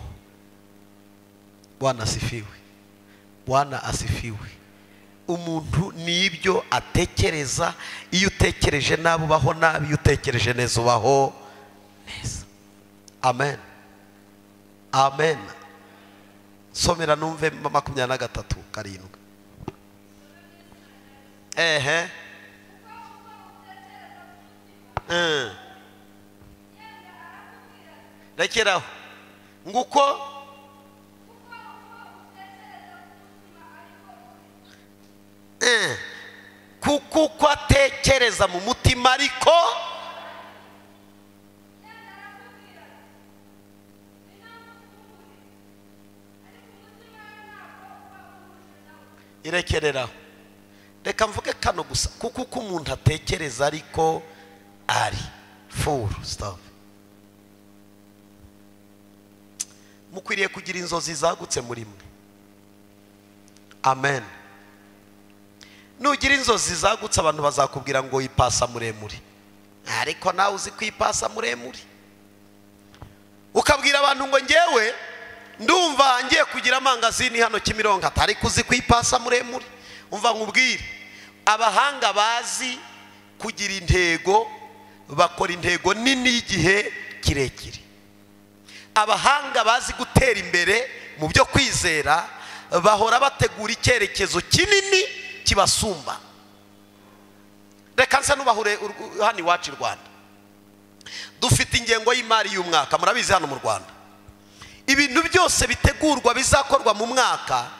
Bwana asifiwe, Bwana asifiwe. Umuntu nibyo atekereza. Iyo utekereje nabi ubaho nabi, iyo utekereje neza ubaho neza. Amen, amen. Somera numve 23:7. Ehe. Rekeraho. Nguko kuko uko atekereza mu mutima ariko. Irekereraho. Reka mvuge kano gusa, kuko uko umuntu atekereza ariko ari. Full stop. Mukwiriye kugira inzozi zagutse muri mwe. Amen. Nugira inzozi zagutse abantu bazakubwira ngo ipasa muremure, ariko nawe uzi kwipasa muremure. Ukabwira abantu ngo ngewe ndumva ngiye kugira amangazini hano Kimironko, atari kuzi kwipasa muremure. Umva nkubwire, abahanga bazi kugira intego bakora intego nini y'igihe kirekire. Abahanga bazi gutera imbere mu byo kwizera bahora bategura icyerekezo kinini kibasumba. Reka nsa nubahure hano iwacu i Rwanda. Dufite ingengo y'imari y'umwaka, murabizi hano mu Rwanda. Ibintu byose bitegurwa bizakorwa mu mwaka,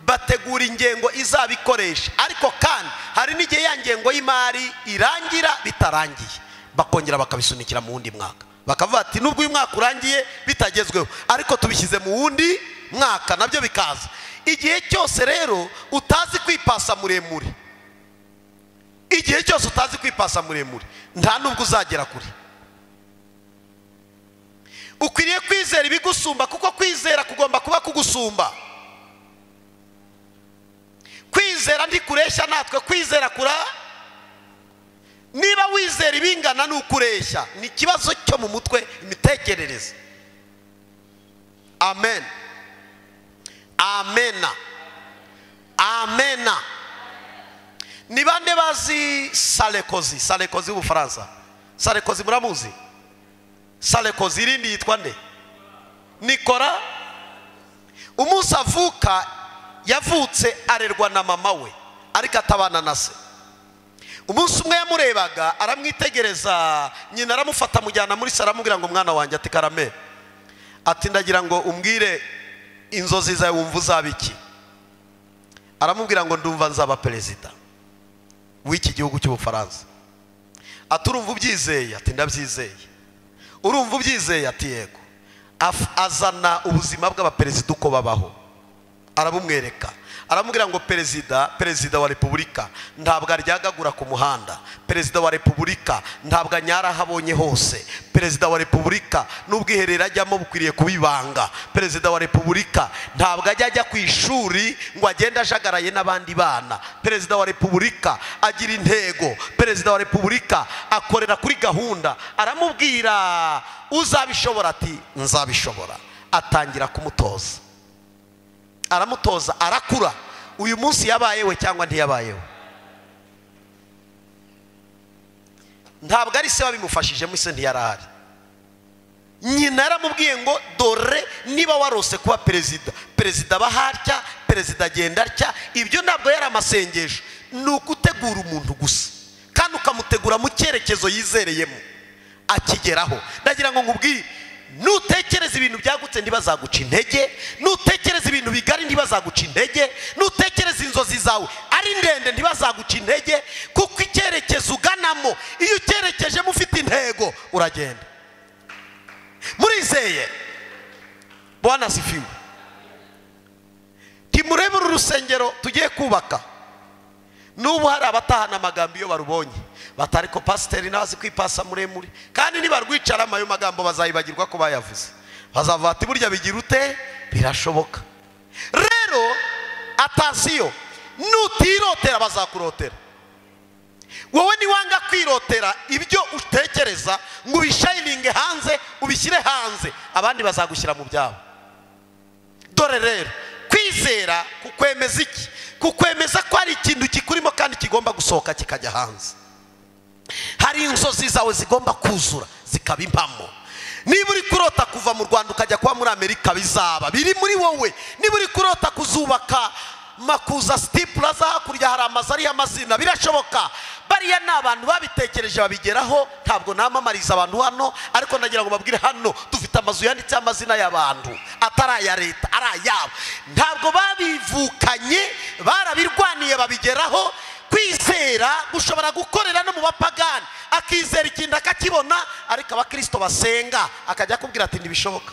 bategura ingengo izabikoresha. Ariko kandi hari n'igihe ya ngengo y'imari irangira bitarangiye, bakongera bakabisunikira mu wundi mwaka. Bakavuga ati nubwo uyu mwaka urangiye bitagezweho, ariko tubishyize mu wundi mwaka nabyo bikaza. Igihe cyose rero utazi kwipasa muremure, igihe cyose utazi kwipasa muremure, nta nubwo uzagera kure. Ukwiriye kwizera ibigusumba, kuko kwizera kugomba kuba kugusumba. Kwizera ntikureshya natwe, kwizera kura. Niba wizera ibingana n'ukureshya, ni ikibazo cyo mu mutwe, imitekerereze. Amen, amena, amena. Ni bande bazi Sarkozy? Sarkozy w'Ubufaransa. Sarkozy muramuzi? Sarkozy irindi yitwa nde? Nikora. Umunsi avuka yavutse arerwa na mama we, ariko atabana na se. Umunsi umwe yamurebaga aramwitegereza, nyina aramufata amujyana muri saro, aramubwira ngo mwana wanjye, ati karame, ati ndagira ngo umbwire inzozi zawe, wumva uzaba iki? Aramubwira ngo ndumva nzaba perezida w'iki gihugu cy'Ubufaransa. Ati urumva ubyizeye? Ati ndabyizeye. Urumva ubyizeye? Ati yego. Azana ubuzima bw'abaperezida uko babaho, arabumwereka, aramubwira ngo perezida wa repubulika ntabwo aryagagura ku muhanda, perezida wa repubulika ntabwo anyara aho abonye hose, perezida wa repubulika n'ubwiherero ajyamo bukwiriye kubibanga, perezida wa repubulika ntabwo ajya ku ishuri ngo agende ajagaraye n'abandi bana, perezida wa repubulika agira intego, perezida wa repubulika akorera kuri gahunda. Aramubwira uzabishobora? Ati nzabishobora. Atangira kumutoza, aramutoza, arakura. Uyu munsi yabayewe cyangwa ntiyabayewe? Ntabwo ari se wabimufashijemo, se ntiyarahari. Nyina yaramubwiye ngo dore niba warose kuba perezida, perezida aba harya, perezida agenda atya. Ibyo ntabwo yari amasengesho, ni ugutegura umuntu gusa, kandi ukamutegura mu cyerekezo yizereyemo akigeraho. Ndagira ngo nkubwire, nutekereza ibintu byagutse ntibazaguca intege, nutekereza ibintu bigari ntibazaguca intege, nutekereza inzozi zawe ari ndende ntibazaguca intege, kuko icyerekezo uganamo iyo ucyerekejemo ufite intego uragenda. Murizeye? Bwana asifiwe. Timurebe uru rusengero tugiye kubaka, n'ubu hari abatahana amagambo iyo barubonye batari ko pasiteri nazi kwipasa muremure, kandi nibarwicaramo ayo magambo bazayibagirwa ko bayavuze, bazavuga ati burya bigira ute, birashoboka. Rero atasiyo, nutirotera bazakurotera. Wowe niwanga kwirotera ibyo utekereza ngo ubishayininge hanze, ubishyire hanze, abandi bazagushyira mu byabo. Dore rero kwizera kukwemeza iki? Kukwemeza ko hari ikintu kikurimo kandi kigomba gusohoka kikajya hanze. Hari inzozi zawe zigomba kuzura zikaba impamo. Niba uri kurota kuva mu Rwanda ukajya kuba muri Amerika, bizaba biri muri wowe. Niba uri kurota kuzubaka Makuza City Plaza, hakurya hari amazu ariyo amazina, birashoboka. Bariya ni abantu babitekereje babigeraho. Ntabwo namamariza abantu hano, ariko ndagira ngo babwire hano dufite amazu yanditseho amazina y'abantu atari aya leta, ari ayabo. Ntabwo babivukanye, barabirwaniye babigeraho. Kwizera gushobora gukorera no mu bapagani, akizera ikintu akakibona, ariko abakristo basenga akajya akubwira ati ntibishoboka.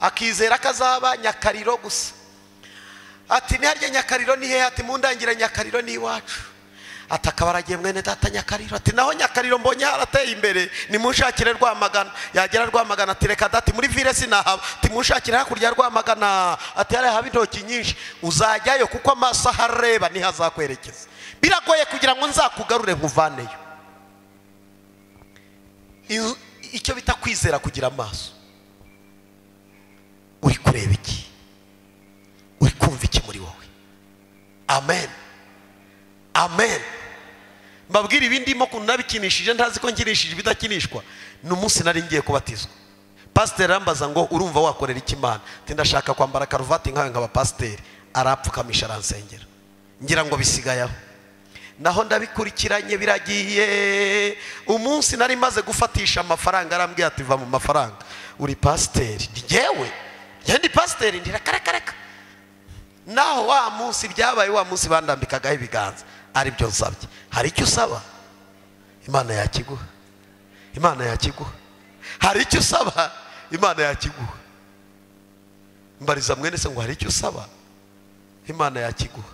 Akizera akazaba Nyakariro gusa, ati niharya Nyakariro ni hehe? Ati mundangire Nyakariro ni iwacu. Ati akaba aragiye mwene data Nyakariro, ati naho Nyakariro mbonye harateye imbere, nimunshakire Rwamagana. Yagera Rwamagana ati reka dati muri ville sinahaba, ati munshakire hakurya Rwamagana, ati hariya haba intoki nyinshi. Uzajyayo kuko amaso ahareba niho azakwerekeza. Biragoye kugira ngo nzakugarure nkuvaneyo. Icyo bita kwizera kugira amaso. Uri kureba iki? Uri kumva iki muri wowe? Amen, amen. Mbabwira ibindimo kuntu nabikinishije, ntazi ko nkinishije ibidakinishwa. Ni umunsi nari ngiye kubatizwa, pasiteri arambaza ngo urumva wakorera iki Imana? Ati ndashaka kwambara karuvati nkawe nkaba pasiteri. Arapfukamisha aransengera, ngira ngo bisigaye aho. Naho ndabikurikiranye biragiye. Umunsi nari maze gufatisha amafaranga, arambwira ati va mu mafaranga, uri pasiteri. Ndi njyewe, njye ndi pasiteri, ndi reka. Naho wa munsi byabaye, wa munsi bandambikagaho ibiganza, aribyo nsabye. Hari icyo usaba Imana yakiguha, Imana yakiguha. Hari icyo usaba Imana yakiguha. Mbariza mwene se ngo hari icyo usaba Imana yakiguha.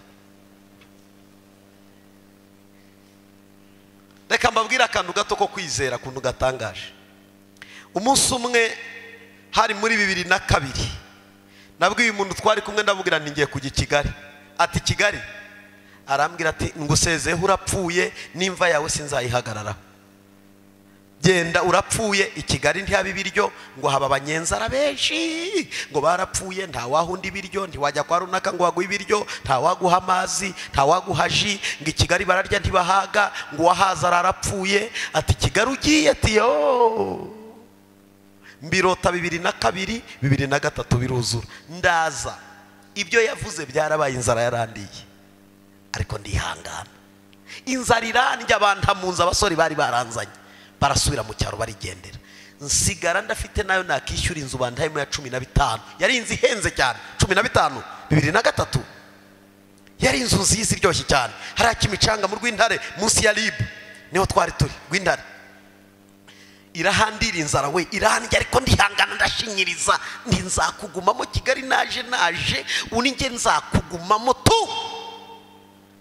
Reka mbabwire akantu gato ko kwizera kuntu gatangaje. Umunsi umwe hari muri 2002, nabwiye umuntu twari kumwe, ndamubwira nti ngiye kujya i Kigali. Ati Kigali? Arambwira ati ngusezeho urapfuye, n'imva yawe sinzayihagarara. Genda urapfuye, i Kigali ntihaba ibiryo, ngo haba abanyenzara benshi, ngo barapfuye, nta wahunda ibiryo, ntiwajya kwa runaka ngo baguhe ibiryo, nta waguha amazi, nta waguha ji, ngo i Kigali bararya ntibahaga, ngo uwahaza ararapfuye. Ati Kigali ugiye, ati yo mbirota 2002 2003 biruzura. Ndaza, ibyo yavuze byarabaye, inzara yarandiye, ariko ndihangana. Inzara irandya, abantu mu nzu abasore bari baranzanye barasubira mu cyaro barigendera. Nsigara ndafite nayo nakishyura inzu bandayemo ya 15. Yari inzu ihenze cyane, 15 2003. Yari inzu nziza iryoshye cyane, hari akimicanga mu Rwintare munsi ya Lib, niho twari turi Rwintare. Irahandira inzara we, irandya, ariko ndihangana, ndashinyiriza, ndi nzakugumamo Kigali, naje uninge nzakugumamo tu.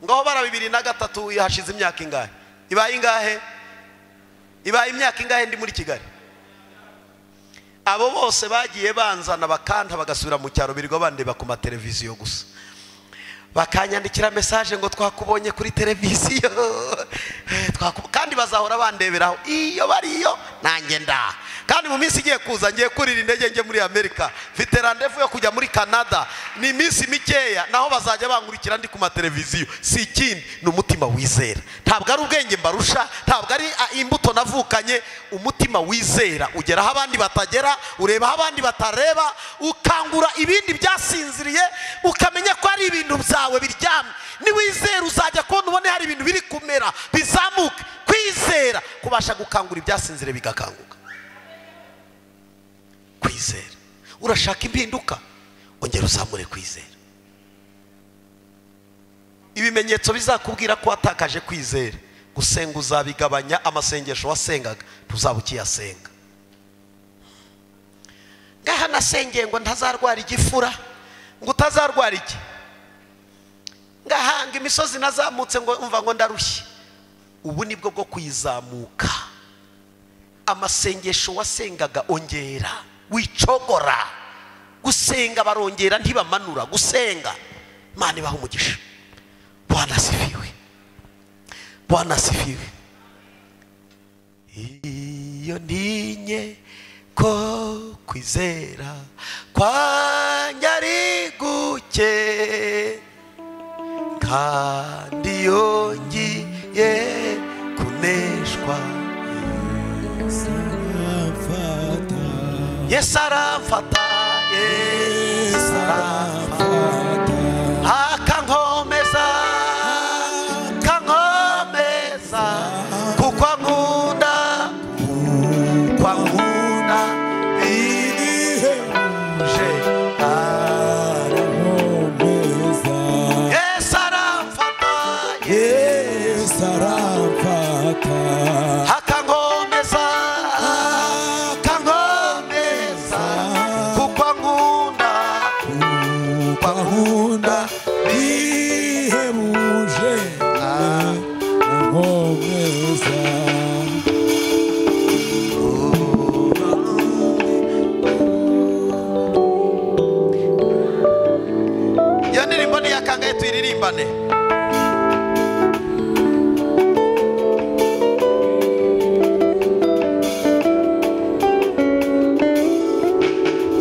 Ngaho bara 2003, hashize imyaka ingahe? Ibaye ingahe? Ibaye imyaka ingahe ndi muri Kigali? Abo bose bagiye banzana bakanta bagasubira mu cyaro, birirwa bandeba ku mateleviziyo gusa, bakanyandikira message ngo twakubonye kuri televiziyo, kandi bazahora bandeberaho iyo bariyo nanjye nda. Kandi mu minsi igiye kuza ngiye kurira indege nge muri Amerika, mfite rendez-vous yo kujya muri Canada, ni iminsi mikeya, naho bazajya bankurikira ndi ku mateleviziyo. Si ikindi, ni umutima wizera. Ntabwo ari ubwenge mbarusha, ntabwo ari imbuto navukanye. Umutima wizera ugera aho abandi batagera, ureba aho abandi batareba, ukangura ibindi byasinziriye, ukamenya ko ari ibintu byawe biryamye. Niwizera uzajya kubona ubone hari ibintu biri kumera bizamuka. Kwizera kubasha gukangura ibyasinziriye bigakanguka. Kwizera. Urashaka impinduka, ongera uzamure kwizera. Ibimenyetso bizakubwira ko watakaje kwizera: gusenga uzabigabanya, amasengesho wasengaga ntuzaba ukiyasenga. Ngaha nasengeye ngo ntazarwara igifura, ngo utazarwara iki, ngahanga imisozi nazamutse ngo umva ngo ndarushye. Ubu nibwo bwo kuyizamuka. Amasengesho wasengaga ongera, wicogora. Gusenga barongera ntibamanura, gusenga. Imana ibahe umugisha. Bwana asifiwe, Bwana asifiwe. Iyo ntinye ko kwizera kwanjye ari guke, kandi iyo ngiye kuneshwa Yesu aramfata, Yesu aramfata, akankomeza, akankomeza, kuko ankunda, kuko ankunda bihebuje, arankomeza. Yesu aramfata, Yesu aramfata, akankomeza, akankomeza, kuko ankunda, kuko ankunda bihebuje, arankomeza. Iyo ndirimbo ni iyakangahe? Tuyiririmbane.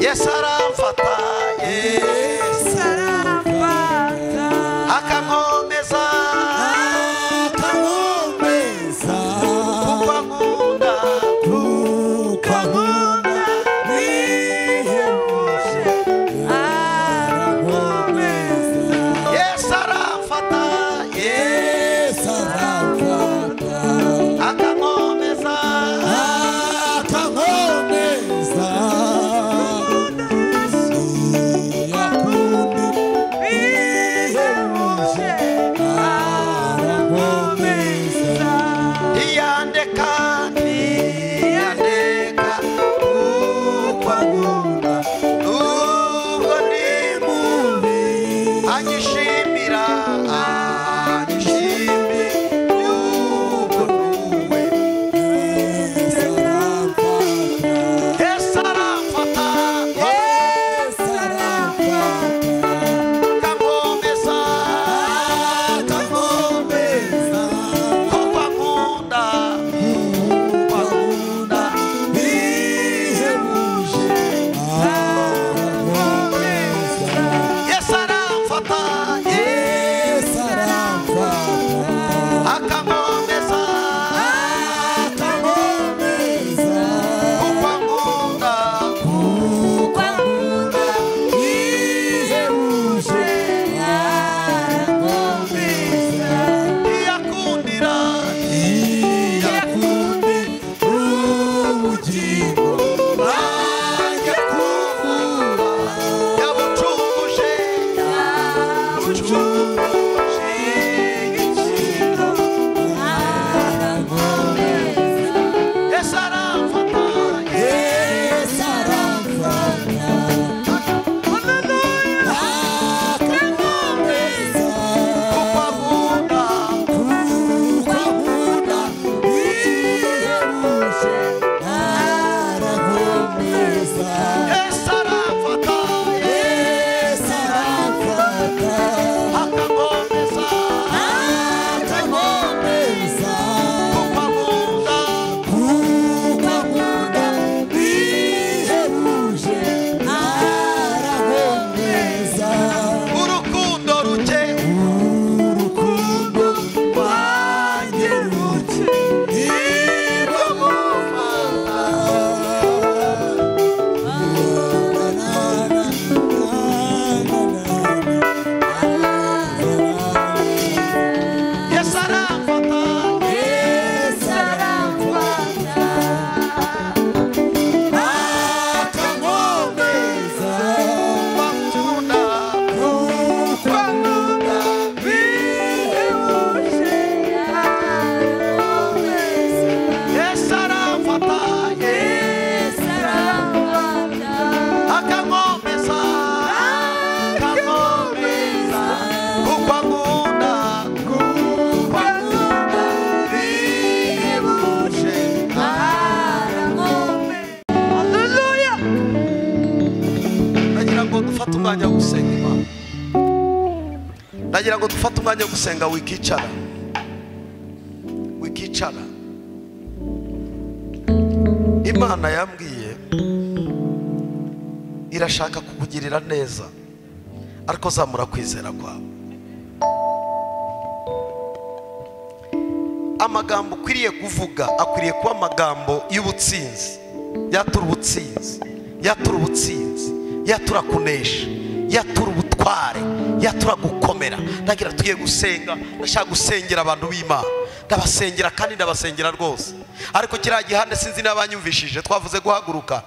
Yesu aramfata, Yesu aramfata, akankomeza, akankomeza, kuko ankunda, kuko ankunda bihebuje, arankomeza. Yesu aramfata, Yesu aramfata, akankomeza, akankomeza, yakunda bihebuje, arankomeza. Ntiyandeka, ntiyandeka, kuko ankunda, nubwo ndi mubi, anyishimira, anyishimira, nubwo nuwe. Yesu aramfata, Yesu aramfata, Yesu aramfata, akankomeza, akankomeza. Imana. Ndagira ngo dufate umwanya wo gusenga. Wikicara, wikicara. Imana yambwiye irashaka kukugirira neza, ariko zamura kwizera kwawe. Amagambo ukwiriye kuvuga akwiriye kuba amagambo y'ubutsinzi, yatura ubutsinzi, yatura ubutsinzi, yatura kunesha, yatura ubutware, yatura gukomera. Ndagira tugiye gusenga, ndashaka gusengera abantu b'Imana, ndabasengera kandi ndabasengera rwose. Ariko kiriya gihande sinzi n'abanyumvishije, twavuze guhaguruka,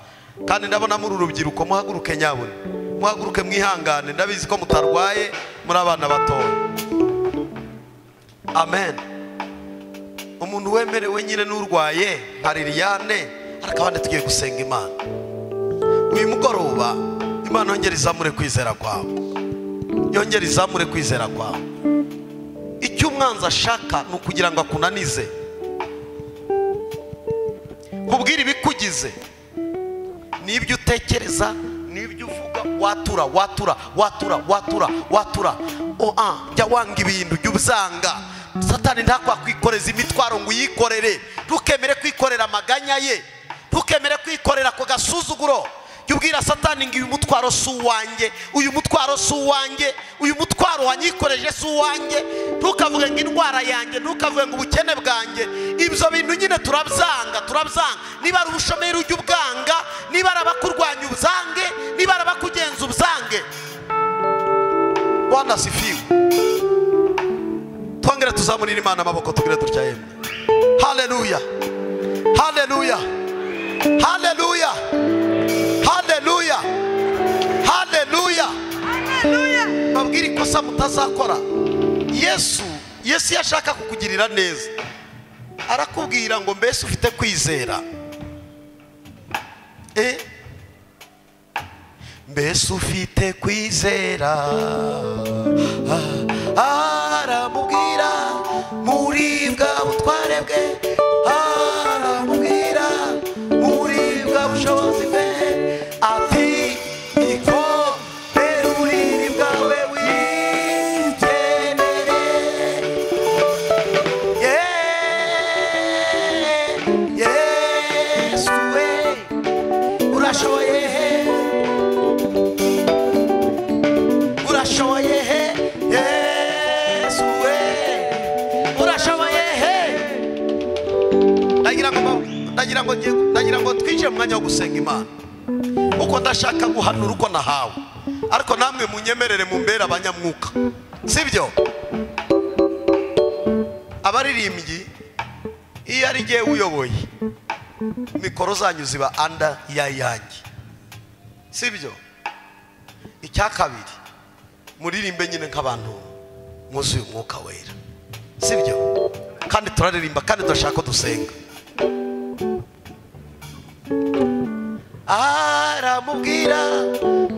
kandi ndabona muri urubyiruko muhaguruke nyabune, muhaguruke mwihangane, ndabizi ko mutarwaye, muri abana batoya. Amen. Umuntu wemerewe nyine n'urwaye nka Liliane, ariko abandi tugiye gusenga Imana. Uyu mugoroba Imana yongera izamure kwizera kwawe, yongera izamure kwizera kwawe. Icyo umwanzi ashaka ni ukugira ngo akunanize, kubwira ibikugize, n'ibyo utekereza, n'ibyo uvuga, watura watura watura watura watura. Jya wanga ibintu, jya ubyanga. Satani ntakwakwikoreza imitwaro ngo uyikorere. Ntukemere kwikorera amaganya ye, ntukemere kwikorera ako gasuzuguro. Jya ubwira Satani ngo uyu mutwaro si uwanjye, uyu mutwaro si uwanjye, uyu mutwaro wanyikoreje si uwanjye. Ntukavuge ngo indwara yanjye, ntukavuge ngo ubukene bwanjye. Ibyo bintu nyine turabyanga, turabyanga. Niba ari ubushomeri ujya ubwanga, niba ari abakurwanya ubyange, niba ari abakugenza ubyange. Bwana asifiwe. Twongere tuzamurire Imana amaboko tugire dutya yemwe. Haleluya, haleluya, haleluya, haleluya, haleluya. Babwire ikosa mutazakora. Yesu yashaka kukugirira neza, arakubwira ngo mbese ufite kwizera? Mbese ufite kwizera? Aramubwira muri bwa butware bwe, aramubwira muri bwa bushobozi bwe, ati ikomere uburiri bwawe wigendere. Yesu we urashoboye, urashoboye. Yesu we urashoboye. Ndagira ngo twinjire mu mwanya wo gusenga Imana, uko ndashaka guhanura uko nahawe, ariko namwe munyemerere mumbere abanyamwuka, sibyo? Abaririmbyi iyo ari jye uyoboye, mikoro zanyu ziba anda ya yanjye, sibyo? Icya kabiri, muririmbe nyine nk'abantu mwuzuye umwuka wera, sibyo? Kandi turaririmba kandi turashaka ko dusenga. Aramubwira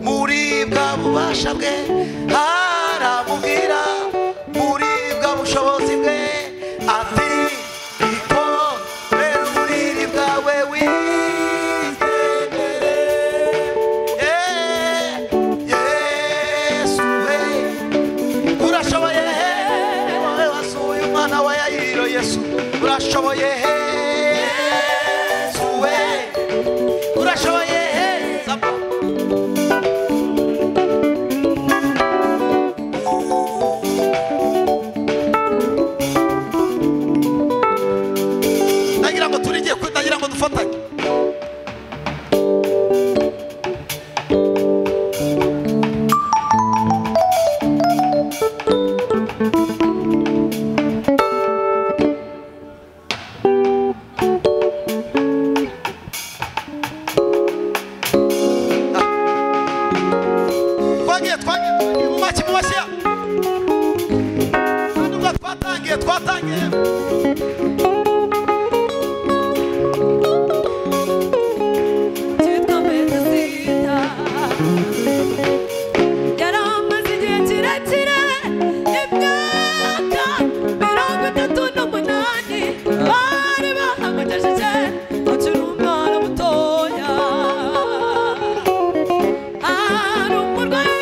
muri bwa bubasha bwe, aramubwira muri bwa bushobozi bwe, ati ikomere uburiri bwawe wigendere. Yesu we urashoboye, wowe wasuye umwana wa Yayiro. Yesu urashoboye, Yesu we urashoboye. Ndagira ngo turigiye, ndagira ngo dufatanye. Twagiye mu mashyi, mu mashyi. Kandi ubwo twatangiye. Cyitwa Betesida yari amaze igihe kirekire, imyaka 38, bari bahamugejeje akiri umwana mutoya. Ari umurwayi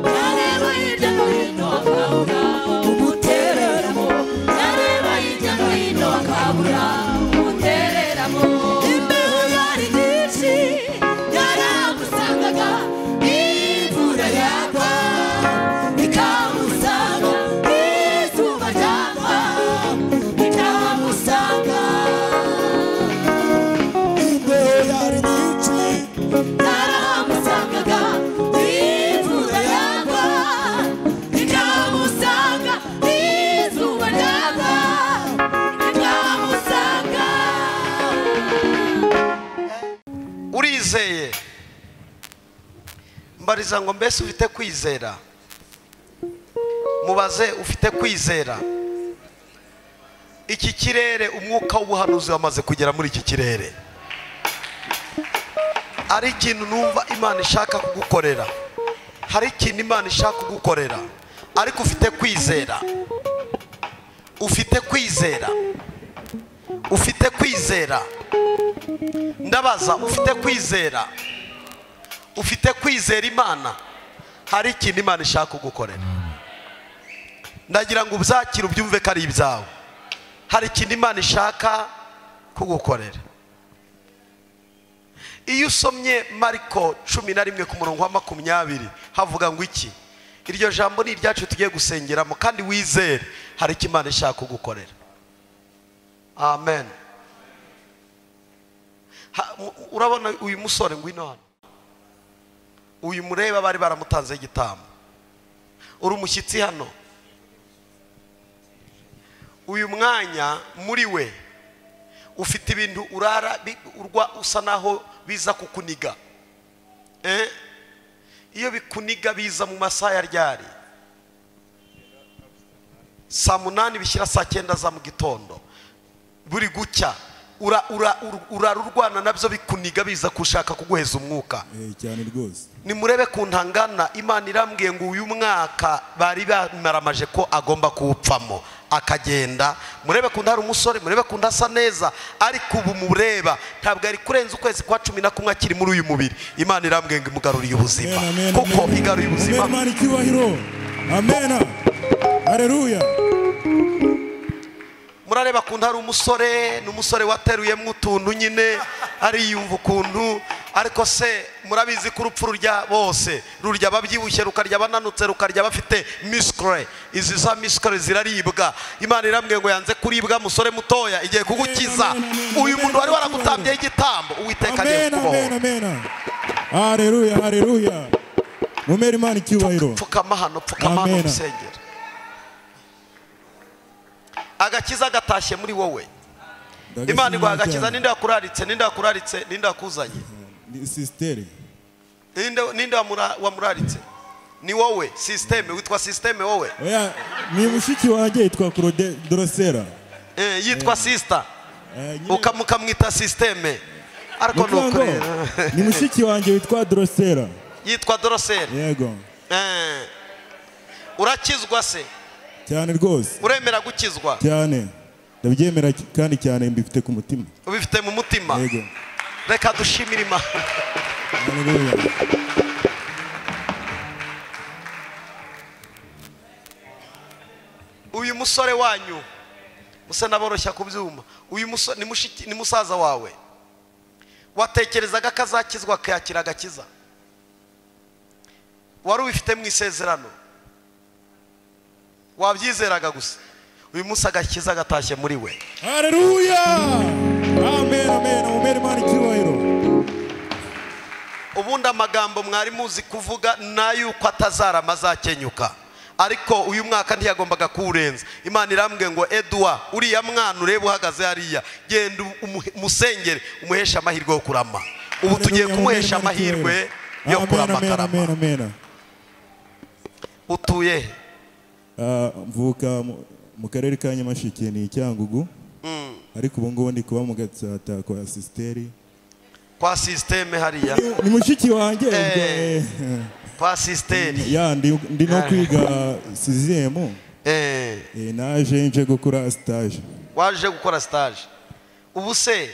Yareba hirya no hino akabura umutereramo. Yareba hirya no hino akabura umutereramo. Imbeho yari nyinshi yaramusangaga, imvura yagwa ikamusanga, izuba ryava rikamusanga. Imbeho yari nyinshi Yaramusangaga, imvura yagwa ikamusanga, izuba ryava rikamusanga. Urizeye? Mbariza ngo mbese ufite kwizera? Mubaze ufite kwizera? Iki kirere umwuka w'ubuhanuzi wamaze kugera muri iki kirere. Ari ikintu numva Imana ishaka kugukorera, hari ikintu Imana ishaka kugukorera, ariko ufite kwizera, ufite kwizera, ufite kwizera. Ndabaza, ufite kwizera? Ufite kwizera Imana? Hari ikintu Imana ishaka kugukorera. Ndagira ngo ubyakire, ubyumve ko ari ibyawe. Hari ikintu Imana ishaka kugukorera. Iyo usomye Mariko 11 ku murongo wa 20 havuga ngo iki? Iryo jambo ni iryacu tugiye gusengeramo, kandi wizere hari icyo Imana ishaka kugukorera. Amen. Urabona uyu musore, ngwino hano. Uyu mureba bari baramutanze igitambo. Uri umushyitsi hano. Uyu mwanya muri we ufite ibintu urara urwa usa naho biza kukuniga. Iyo bikuniga biza mu masaha ya ryari? Saa 8 bishyira saa 9 za mu gitondo. Buri gucya urara urwana nabyo bikuniga biza kushaka kuguheza umwuka. Cyane rwose. Nimurebe ku ntangana, Imana irambwiye ngo uyu mwaka bari bamaramaje ko agomba kuwupfamo akagenda. Murebe ku ntari umusore, murebe ku ntasa neza, ariko ubu mureba ntabwo ari kurenza ukwezi kwa 11 akiri muri uyu mubiri. Imana irambwiye ngo imugaruriye ubuzima, kuko igaruye ubuzima. Amen, icyubahiro. Amen. Haleluya. Murareba ku ntari umusore, ni umusore wateruyemo utuntu nyine ariyumva ukuntu, ariko se murabizi ko urupfu rurya bose, rurya ababyibushye, rukarya abananutse, rukarya abafite misikore. Izi za misikore ziraribwa. Imana irambwiye ngo yanze kuribwa, musore mutoya, igiye kugukiza. Uyu muntu wari waragutambye igitambo, Uwiteka agiye kukubohora. Amen. Haleluya, haleluya. Mumere Imana icyubahiro. Pfukama hano, pfukama hano musengera. Agakiza gatashye muri wowe. Imana iguha agakiza. Ninde wakuraritse? Ninde wakuraritse? Ninde wakuzanye? Ni sistere. Ninde wamuraritse? Ni wowe systeme, witwa systeme wowe? Oya, ni mushiki wanjye yitwa Claude Drosera. Yitwa sister. Ukamukamwita systeme. Ariko nukuri. Ni mushiki wanjye witwa Drosera. Yitwa Drosera. Yego. Urakizwa se? Cyane rwose. Uremera gukizwa? Cyane. Ndabyemera kandi cyane, mbifite ku mutima. Ubifite mu mutima? Yego. Reka dushimire Imana. Haleluya. Uyu musore wanyu musa naboroshya kubyuma. Uyu musore ni musaza wawe. Watekerezaga ko azakizwa akakira agakiza? Wari ubifite mu isezerano? Wabyizeraga gusa? Uyu munsi agakiza gatashye muri we. Haleluya. Amen, amen. Umere Imana icyubahiro. Ubundi amagambo mwari muzi kuvuga nayuko atazarama azakenyuka, ariko uyu mwaka ntiyagombaga kuwurenza. Imana irambwiye ngo Edouard, uriya mwana ureba uhagaze hariya, genda umusengere umuhesha amahirwe yo kurama. Ubu tugiye kumuhesha amahirwe yo kurama karama. Amen. Utuye? Mvuka mu karere ka Nyamasheke ni Cyangugu, ariko ubu ngubu ndi kuba mu Gatsata kwa sisteri. Kwa systeme hariya. Ni mushiki wanjye kwa sisteri. Ya ndi no kwiga 6e. Naje nje gukora stage. Waje gukora stage. Ubu se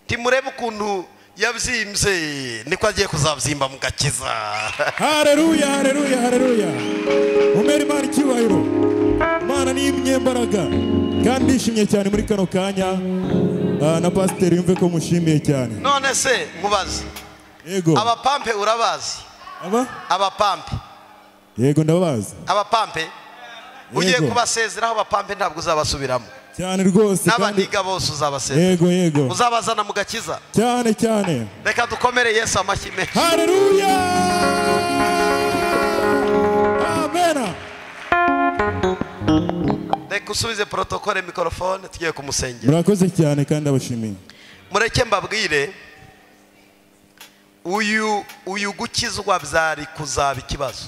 timurebe ukuntu Yabyimbye niko agiye kuzabyimba mu gakiza. Haleluya, haleluya, haleluya. Umere Imana icyubahiro. Imana ni imyembaraga kandi ndishimye cyane muri kano kanya. Na pasiteri yumve ko mushimiye cyane. None se nkubaze. Yego. Abapampe urabazi? Aba? Abapampe. Yego ndabazi. Abapampe? Ugiye kubasezeraho abapampe ntabwo uzabasubiramo. Cyane rwose. N'abaniga bose uzabasezera. Yego yego. Uzabazana mu gakiza. Cyane cyane. Reka dukomere Yesu amashyi menshi. Haleluya. Amen. Reka usubize protocole microphone tugiye kumusengera. Murakoze cyane kandi abashimiye. Mureke mbabwire uyu gukizwa byari kuzaba ikibazo.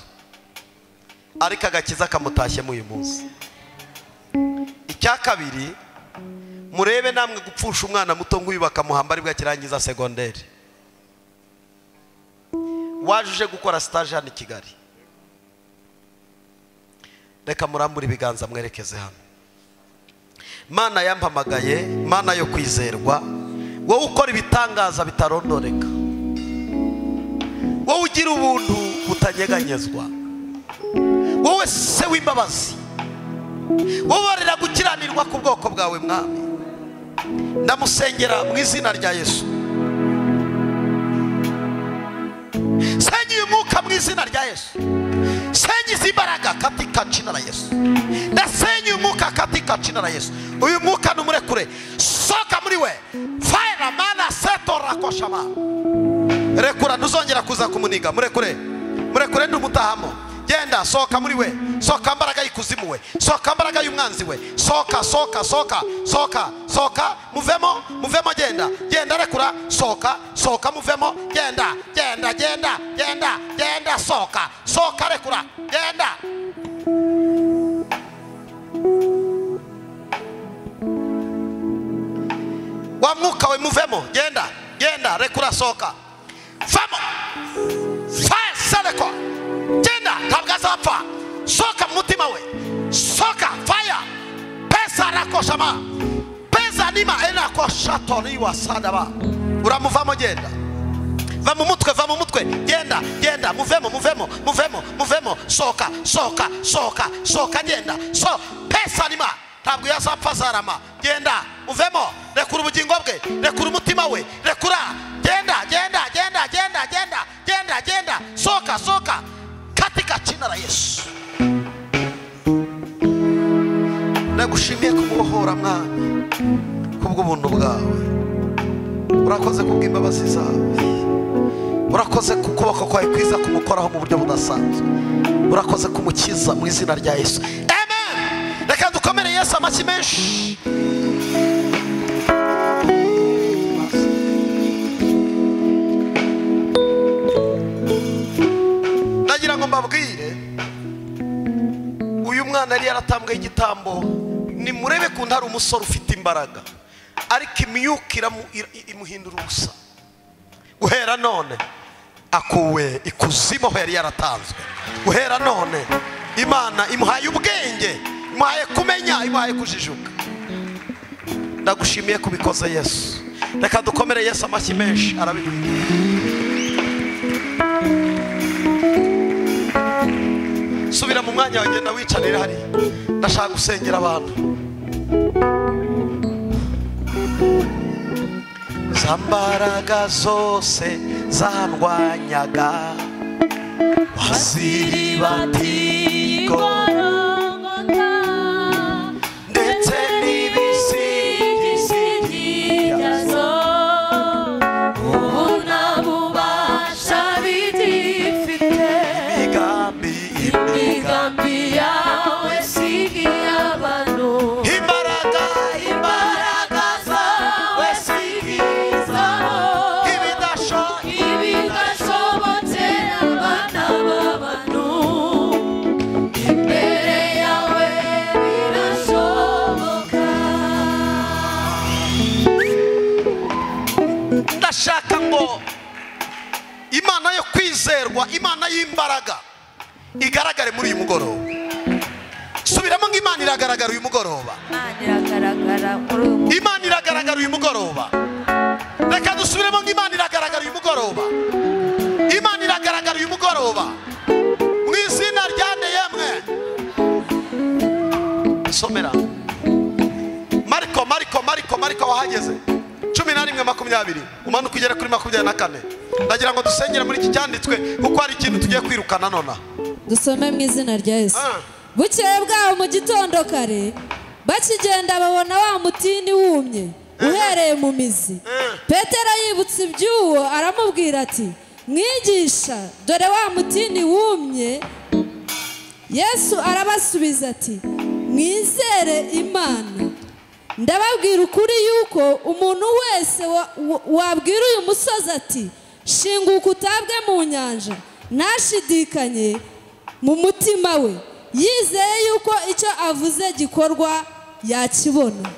Ariko agakiza kamutashye mu uyu munsi. Icya kabiri, murebe namwe gupfusha umwana muto nk'uyu bakamuhamba ari bwo akirangiza secondaire. Wajuje gukora stage hano i Kigali. Reka murambure ibiganza mwerekeze hano. Mana yampamagaye, Mana yo kwizerwa, wowe ukora ibitangaza bitarondoreka, wowe ugira ubuntu butanyeganyezwa, wowe se w'imbabazi, wowe warira gukiranirwa ku bwoko bwawe mwami, ndamusengera mu izina rya Yesu. Senye uyu mwuka mu izina rya Yesu. Senye izi mbaraga katika jina la Yesu. Ndasenye uyu mwuka katika jina la Yesu. Uyu mwuka numurekure. Soka muri we. Fire mana seto rakoshama. Rekura ntuzongera kuza kumuniga. Murekure. Murekure ndumutahamo. Genda soka muri we. Soka mbaraga y'ikuzimu we. Soka mbaraga y'umwanzi we. Soka soka soka soka soka muvemo muvemo genda. Genda rekura soka soka muvemo genda genda genda genda genda soka soka rekura genda. Wa mwuka we muvemo genda genda rekura soka. Vamo. Fire seleko. Genda ntabwo azapfa. Soka mutima we. Soka fire. Pesa rakoshama. Pesa nima enakoshatoriwa sadaba. Uramuvamo genda. Va mu mutwe, va mu mutwe. Genda, genda, muvemo, muvemo, muvemo, muvemo. Soka, soka, soka, soka genda. So pesa nima. Ntabwo yazapfa azarama. Genda, muvemo. Rekura ubugingo bwe, rekura umutima we, rekura. Genda, genda, genda, genda, genda, genda, genda. Soka, soka. Katika jina la Yesu. Ndagushimiye kumubohora mwami kubw'ubuntu bwawe. Urakoze kubw'imbabazi zawe. Urakoze kukuboko kwawe kwiza kumukoraho mu buryo budasanzwe. Urakoze kumukiza mu izina rya Yesu. Amen. Reka dukomere Yesu amashyi menshi. Ndagira ngo mbabwire uyu mwana yari yaratambwe igitambo. Nimurebe ko ntari umusore ufite imbaraga, ariko imyuka imuhindura ubusa. Guhera none akuwe ikuzimu aho yari yaratanzwe. Guhera none Imana imuhaye ubwenge, imuhaye kumenya, imuhaye kujijuka. Ndagushimiye kubikoze Yesu. Reka dukomere Yesu amashyi menshi arabikwiye. Subira mu mwanya wawe genda wicarire hari. Ndashaka gusengera abantu. Zambaraga zose zandwanyaga wasiribatiko ndetse n'ibisigisigi byazo ubu nta bubasha bigifite. Imigambi Imigambi yawe si iy'abantu, imbaraga imbaraga zawe si izabo, ibidashobokera abana b'abantu imbere yawe birashoboka. Ndashaka ngo Imana yo kwizerwa, Imana y'imbaraga igaragare muri uyu mugoroba. Subiramo ngo Imana iragaragara uyu mugoroba. Imana iragaragara muri uyu mugoroba. Imana iragaragara uyu mugoroba. Reka dusubiremo ngo Imana iragaragara uyu mugoroba. Imana iragaragara uyu mugoroba mu izina rya nde yemwe. Somera Mariko, Mariko, Mariko, Mariko wahageze 11:20 umanuka ugera kuri 24. Ndagira ngo dusengere muri iki cyanditswe kuko hari ikintu tugiye kwirukana nona. Dusome mu izina rya Yesu. Bukeye bwaho mu gitondo kare bakigenda babona wa mutini wumye uhereye mu mizi. Petero yibutse iby'uwo aramubwira ati mwigisha, dore wa mutini wumye. Yesu arabasubiza ati mwizere Imana. Ndababwira ukuri yuko umuntu wese wabwira uyu musozi ati shinguka utabwe mu nyanja, ntashidikanye mu mutima we, yizeye yuko icyo avuze gikorwa, yakibona.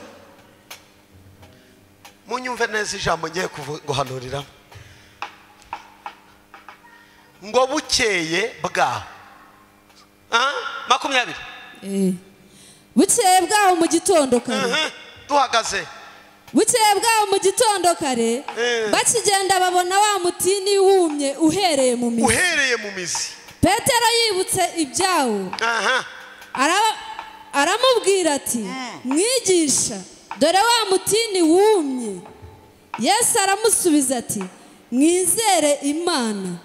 Munyumve neza ijambo ngiye guhanurira. Ngo bukeye bwaho 20. Bukeye bwaho mu gitondo kare, duhagaze. Bukeye bwaho mu gitondo kare bakigenda babona wa mutini wumye uhereye mu mizi. Uhereye mu mizi. Petero yibutse ibyawo aramubwira ati mwigisha, dore wa mutini wumye. Yesu aramusubiza ati mwizere Imana.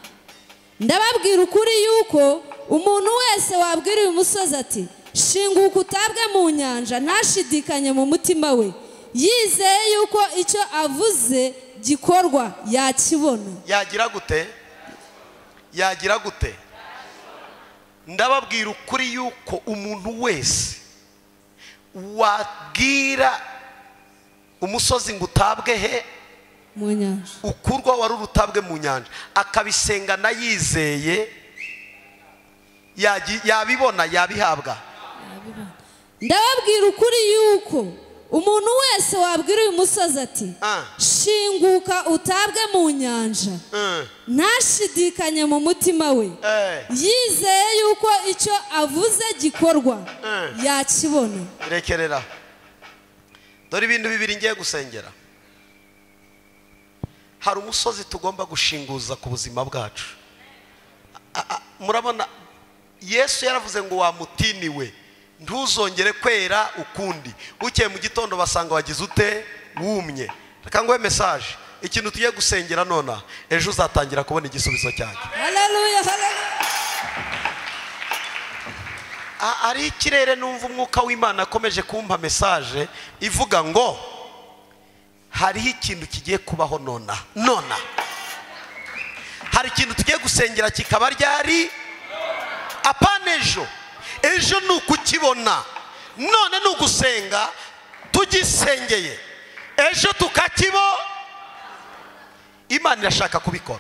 Ndababwira ukuri yuko umuntu wese wabwira uyu musozi ati shinguka utabwe mu nyanja, ntashidikanye mu mutima we, yizeye yuko icyo avuze gikorwa, yakibona. Yagira gute? Yagira gute? Ndababwira ukuri yuko umuntu wese wabwira umusozi ngo utabwe he mu nyanja, ukurwa wari urutabwe mu nyanja, akabisengana yizeye, yabibona, yabihabwa. Ndababwira ukuri yuko umuntu wese wabwira uyu musozi ati shinguka utabwe mu nyanja, ntashidikanye mu mutima we, yizeye yuko icyo avuze gikorwa, yakibona. Rekerera. Dore ibintu bibiri ngiye gusengera. Hari umusozi tugomba gushinguza ku buzima bwacu. Murabona Yesu yaravuze ngo wa mutini we ntuzongere kwera ukundi. Bukeye mu gitondo basanga wagize ute? Wumye. Reka nguhe message. Ikintu tugiye gusengera nona, ejo uzatangira kubona igisubizo cyanjye. Haleluya, haleluya. Ari ikirere numva umwuka w'Imana akomeje kumpa message ivuga ngo hariho ikintu kigiye kubaho nona. Nona hari ikintu tugiye gusengera kikaba ryari apana ejo. Ejo ni ukukibona, none ni ugusenga tugisengeye, ejo tukakibo. Imana irashaka kubikora.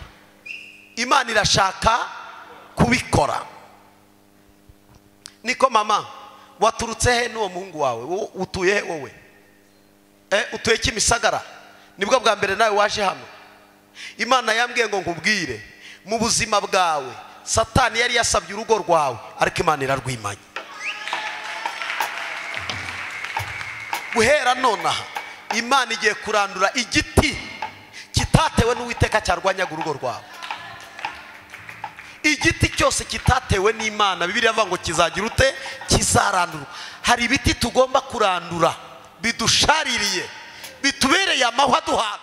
Imana irashaka kubikora. Niko mama, waturutse he n'uwo muhungu wawe? Utuye he wowe? Utuye Kimisagara? Nibwo bwa mbere nawe waje hano. Imana yambwiye ngo nkubwire, mu buzima bwawe Satani yari yasabye urugo rwawe, ariko Imana irarwimanye. Guhera nonaha Imana igiye kurandura igiti kitatewe n'Uwiteka cyarwanyaga urugo rwawe. Igiti cyose kitatewe n'Imana, Bibiliya ivuga ngo kizagira ute? Kizarandurwa. Hari ibiti tugomba kurandura bidushaririye, bitubereye amahwa duhanda.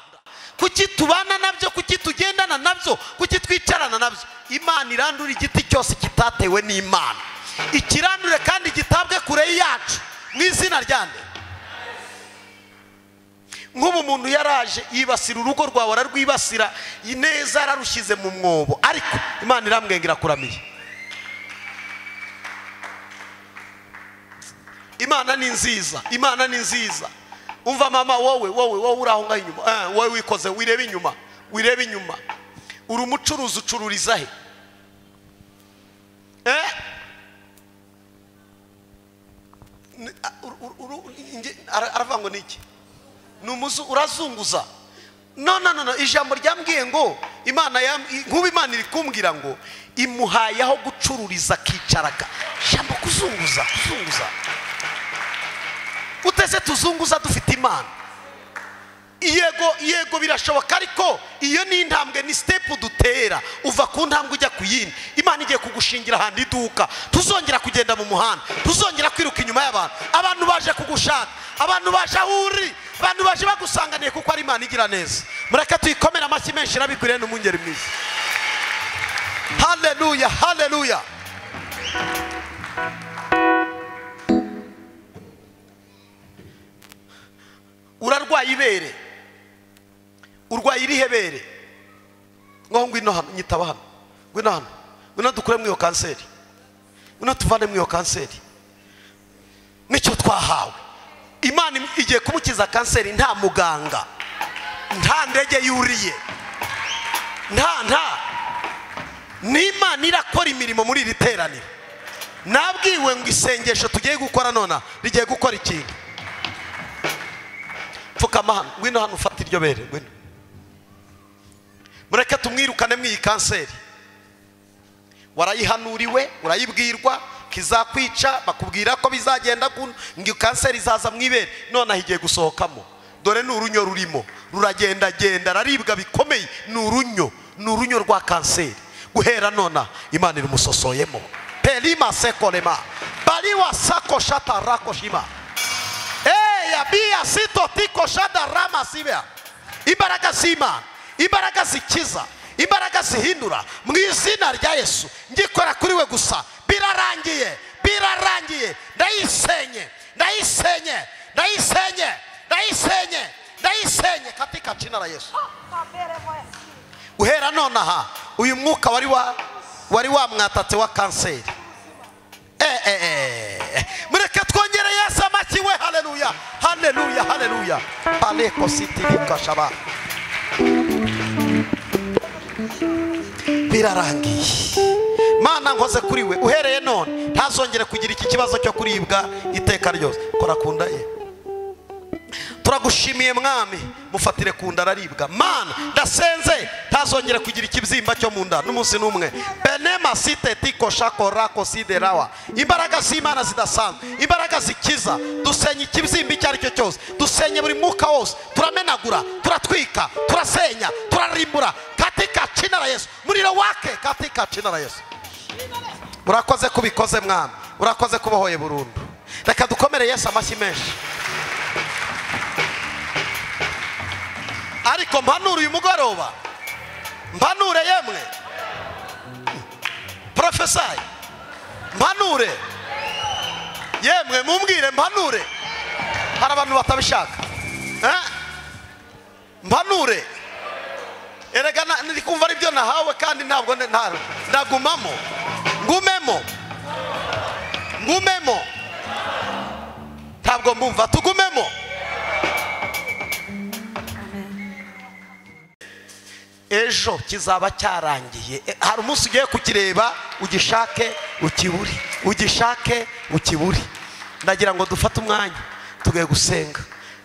Kuki tubana nabyo? Kuki tugendana nabyo? Kuki twicarana nabyo? Imana irandura igiti cyose kitatewe n'Imana, ikirandure kandi gitabwe kure yacu mu izina rya nde. Nk'ubu umuntu yaraje yibasira urugo rwawe, ararwibasira neza, ararushyize mu mwobo, ariko Imana iramwengira kuramiye. Imana ni nziza, Imana ni nziza. Umva mama, wowe wowe wowe uri aho ngaho inyuma, wowe wikoze, wirebe inyuma, wirebe inyuma. Uri umucuruzi, ucururiza he? Aravuga ngo niki? Ni umuzu, urazunguza. No no no, ijambo ryambwiye ngo Imana nkuba Imana iri kumbwira ngo imuhaye aho gucururiza akicaraka. Ijambo kuzunguza, kuzunguza. Utese tuzunguza dufite Imana. Yego yego birashoboka, ariko iyo ni intambwe, ni step dutera, uva ku ntambwe ujya ku yindi. Imana igiye kugushingira ahantu iduka, tuzongera kugenda mu muhanda, tuzongera kwiruka inyuma y'abantu. Abantu baje kugushaka, abantu baje aho uri, abantu baje bagusanganiye, kuko ari Imana igira neza. Mureke tuyikomere amashyi menshi, irabikwiriye n'umwungeri mwiza. Haleluya, haleluya. Urarwaye ibere, urwaye irihe bere? Ngo ngwino hano, nyitaba hano, ngwino hano, ngwino dukure mu iyo kanseri, ngwino tuvane mu iyo kanseri. Nicyo twahawe. Imana igiye kumukiza kanseri nta muganga, nta ndege yuriye, nta n'Imana irakora imirimo muri iri teraniro. Nabwiwe ngo isengesho tugiye gukora nona rigiye gukora ikintu. Pfukama hano, ngwino hano ufate iryo bere, ngwino. Mureke tumwirukane mu iyi kanseri. Warayihanuriwe, urayibwirwa kizakwica, bakubwira ko bizagenda ngo kanseri izaza mu ibere, none ahigiye gusohokamo. Dore ni urunyo rurimo, ruragenda genda, raribwa bikomeye, ni urunyo, ni urunyo rwa kanseri. Guhera nona Imana irimusosoyemo. Pelima sekolema baliwa sako shata rako shima eya bia sito tiko shada rama sibea. Imbaraga z'Imana, imbaraga zikiza, imbaraga zihindura, mu izina rya Yesu ngikora kuri we gusa. Birarangiye, birarangiye. Ndayisenye, ndayisenye, ndayisenye, ndayisenye, ndayisenye katika jina la Yesu. Guhera nonaha uyu mwuka wari wamwatatse wa kanseri. Mureke twongere Yesu amashyi we. Haleluya, haleluya, haleluya. Paleko siti bikashaba. Birarangiye. Mana nkoze kuri we, uhereye none ntazongere kugira iki kibazo cyo kuribwa iteka ryose. Kora kunda ye. Turagushimiye mwami, mufatire kunda araribwa. Mana ndasenze ntazongere kugira ikibyimba cyo mu nda n'umunsi n'umwe. Benema site tiko shako rako siderawa. Imbaraga z'Imana zidasanzwe, imbaraga zikiza, dusenye ikibyimba icyo ari cyo cyose, dusenye buri mwuka wose, turamenagura, turatwika, turasenya, turarimbura katika jina la Yesu. Muriro wake katika jina la Yesu. Urakoze kubikoze mwami, urakoze kubohoye burundu. Reka dukomere Yesu amashyi menshi. Ariko mpanure uyu mugoroba, mpanure yemwe, profesai, mpanure yemwe, mumbwire mpanure. Hari abantu batabishaka. Mpanure. Erega ndi kumva ari byo nahawe, kandi ntabwo ndagumamo. Ngumemo, ngumemo, ntabwo mbumva, tugumemo. Ejo kizaba cyarangiye. Hari umunsi ugiye kukireba, ugishake ukiburi, ugishake ukiburi. Ndagira ngo dufate umwanya tugiye gusenga,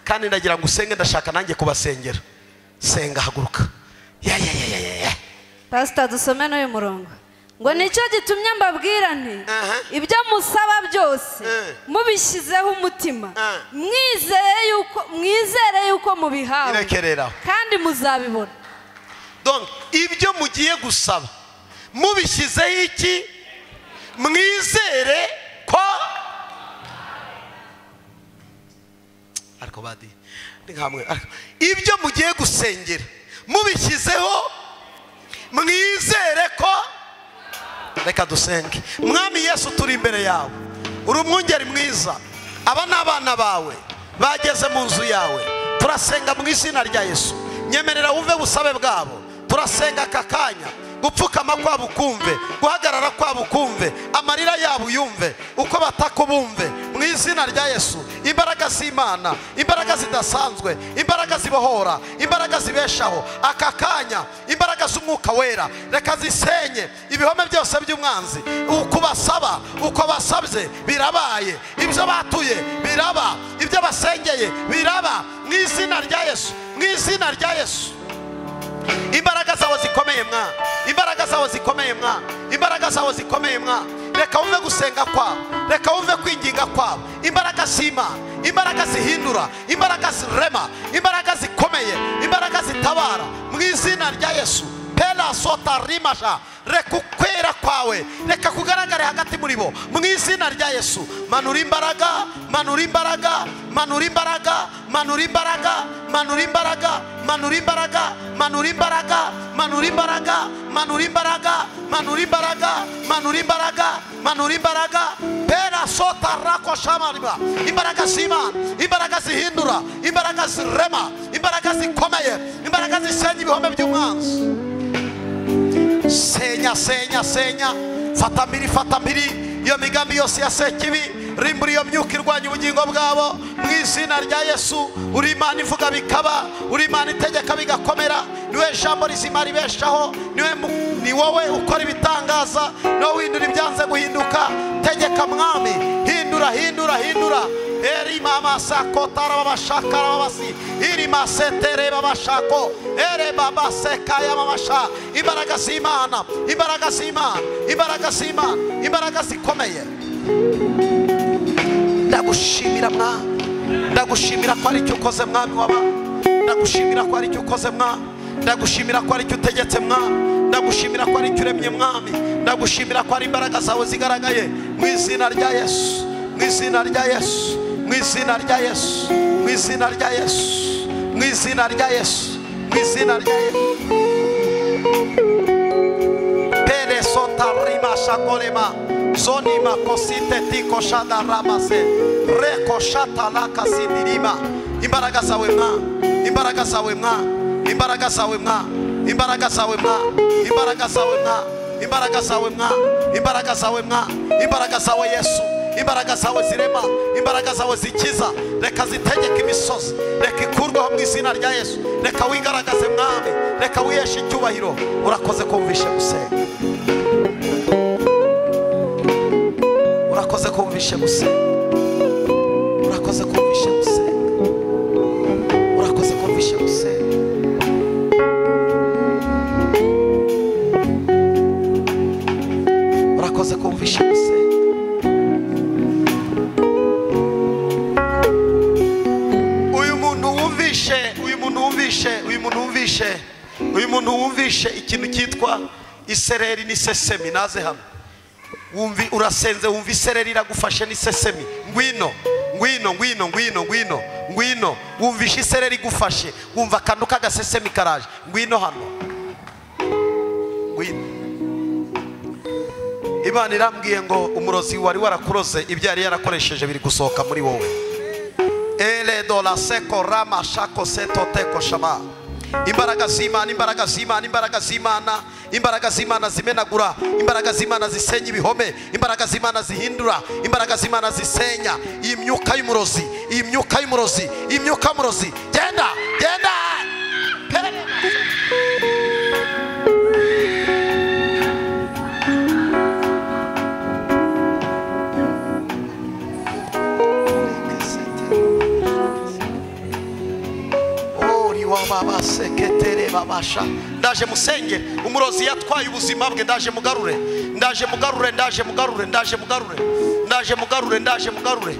kandi ndagira ngo usenge, ndashaka nanjye kubasengera. Senga, haguruka. Ya ya ya ya ya. Pastor, dusome n'uyu murongo. Ngo nicyo gitumye mbabwira nti ibyo musaba byose mubishyizeho umutima, mwizere yuko mubihawe kandi muzabibona. Donc ibyo mugiye gusaba mubishyizeho iki? Mwizere ko ariko badi ni nkamwe. Ibyo mugiye gusengera mubishyizeho, mwizere ko. Reka dusenge. Mwami Yesu, turi imbere yawe, uri umwungeri mwiza. Aba ni abana bawe bageze mu nzu yawe. Turasenga mu izina rya Yesu, nyemerera wumve busabe bwabo. Turasenga aka kanya, gupfukama kwabo ukumve, guhagarara kwabo ukumve, amarira yabo uyumve, uko batakubumve mu izina rya Yesu. Imbaraga z'Imana, imbaraga zidasanzwe, imbaraga zibohora, imbaraga zibeshaho aka kanya, imbaraga z'umwuka wera, reka zisenye ibihome byose by'umwanzi. Uko basaba, uko basabye birabaye, ibyo batuye biraba, ibyo basengeye biraba mu izina rya Yesu, mu izina rya Yesu. Imbaraga zawe zikomeye mwa, imbaraga zawe zikomeye mwa, imbaraga zawe zikomeye mwa. Reka wumve gusenga kwabo, reka wumve kwinginga kwabo. Imbaraga z'Imana, imbaraga zihindura, imbaraga zirema, imbaraga zikomeye, imbaraga zitabara mu izina rya Yesu. Pela sota rimasha, reka ukwera kwawe reka kugaragare hagati muri bo mu izina rya Yesu. Manura imbaraga, manura imbaraga, manura imbaraga, manura imbaraga, manura imbaraga, manura imbaraga, manura imbaraga, manura imbaraga, manura imbaraga, manura imbaraga, manura imbaraga, manura imbaraga. Pela sota rako shamariba, imbaraga z'Imana, imbaraga zihindura, imbaraga zirema, imbaraga zikomeye, imbaraga zisenya ibihome by'umwanzi. Senya, senya, senya, fata mbiri, fata mbiri iyo migambi yose ya sekibi, rimbura iyo myuka irwanya ubugingo bwabo mu izina rya Yesu. Uri Imana ivuga bikaba, uri Imana itegeka bigakomera, niwe jambo rizima ribeshaho, ni wowe ukora ibitangaza, niwe uhindura ibyanze guhinduka. Tegeka mwami, hindura, hindura, hindura. Eri mama sako tarabashaka rabasi, iri masetere babashako, ere baba sekaya mamasha. Imbaraga z'Imana, imbaraga z'Imana, imbaraga z'Imana, imbaraga zikomeye. Ndagushimira mwami, ndagushimira ko ari icyo ukoze mwami waba, ndagushimira ko ari icyo ukoze mwami, ndagushimira ko ari icyo utegetse mwami, ndagushimira ko ari icyo uremye mwami, ndagushimira ko ari imbaraga zawe zigaragaye mu izina rya Yesu, mu izina rya Yesu, mu izina rya Yesu, mu izina rya Yesu, mu izina rya Yesu, mu izina rya Yesu. Pere sota rima shakolema zonima kosite tiko shada ramase reko shata laka sidirima. Imbaraga zawe mwa, imbaraga zawe mwa, imbaraga zawe mwa, imbaraga zawe mwa, imbaraga zawe mwa, imbaraga zawe mwa, imbaraga zawe mwa, imbaraga zawe Yesu, imbaraga zawe zirema, imbaraga zawe zikiza. Reka zitegeke imisozi, reka ikurweho mu izina rya Yesu. Reka wigaragaze mwami, reka wiheshe icyubahiro. Urakoze kumvishe gusenga, urakoze kumvishe gusenga, urakoze kumvishe gusenga, urakoze kumvishe gusenga. Urakoze kumvishe gusenga. Uyu muntu wumvishe ikintu cyitwa isereri n'isesemi, naze hano. Wumvi urasenze, wumva isereri iragufashe n'isesemi, ngwino, ngwino, ngwino, ngwino, ngwino, ngwino. Wumvishe isereri igufashe, wumva akantu k'agasesemi karaje, ngwino hano, ngwino. Imana irambwiye ngo umurozi wari warakuroze ibyo yari yarakoresheje biri gusohoka muri wowe. Ele dola seko rama shako seto teko shama. Imbaraga z'Imana, imbaraga z'Imana, imbaraga z'Imana, imbaraga z'Imana zimenagura, imbaraga z'Imana zisenya ibihome, imbaraga z'Imana zihindura, imbaraga z'Imana zisenya iyi myuka y'umurozi, iyi myuka y'umurozi, iyi myuka y'umurozi. Genda, genda. Ndaje musenge, umurozi yatwaye ubuzima bwe, ndaje mugarure, ndaje mugarure, ndaje mugarure, ndaje mugarure, ndaje mugarure, ndaje mugarure.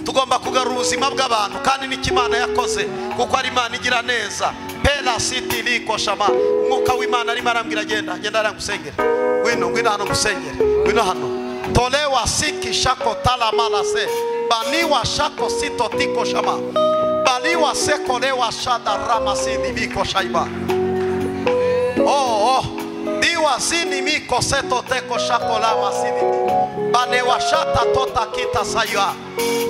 Tugomba kugarura ubuzima bw'abantu, kandi n'icyo Imana yakoze, kuko ari Imana igira neza. Pela siti liko shama. Umwuka w'Imana arimo arambwira genda, genda arangusengera. Ngwino, ngwino hano ngusengere, ngwino hano. Tolewa siki shako tala malase baniwa shako sito tiko shama baliwa sekolewa shada ramasini miko shaiba. Oh oh, diwa sini miko seto teko shako lama sini banewa shata tota kita saywa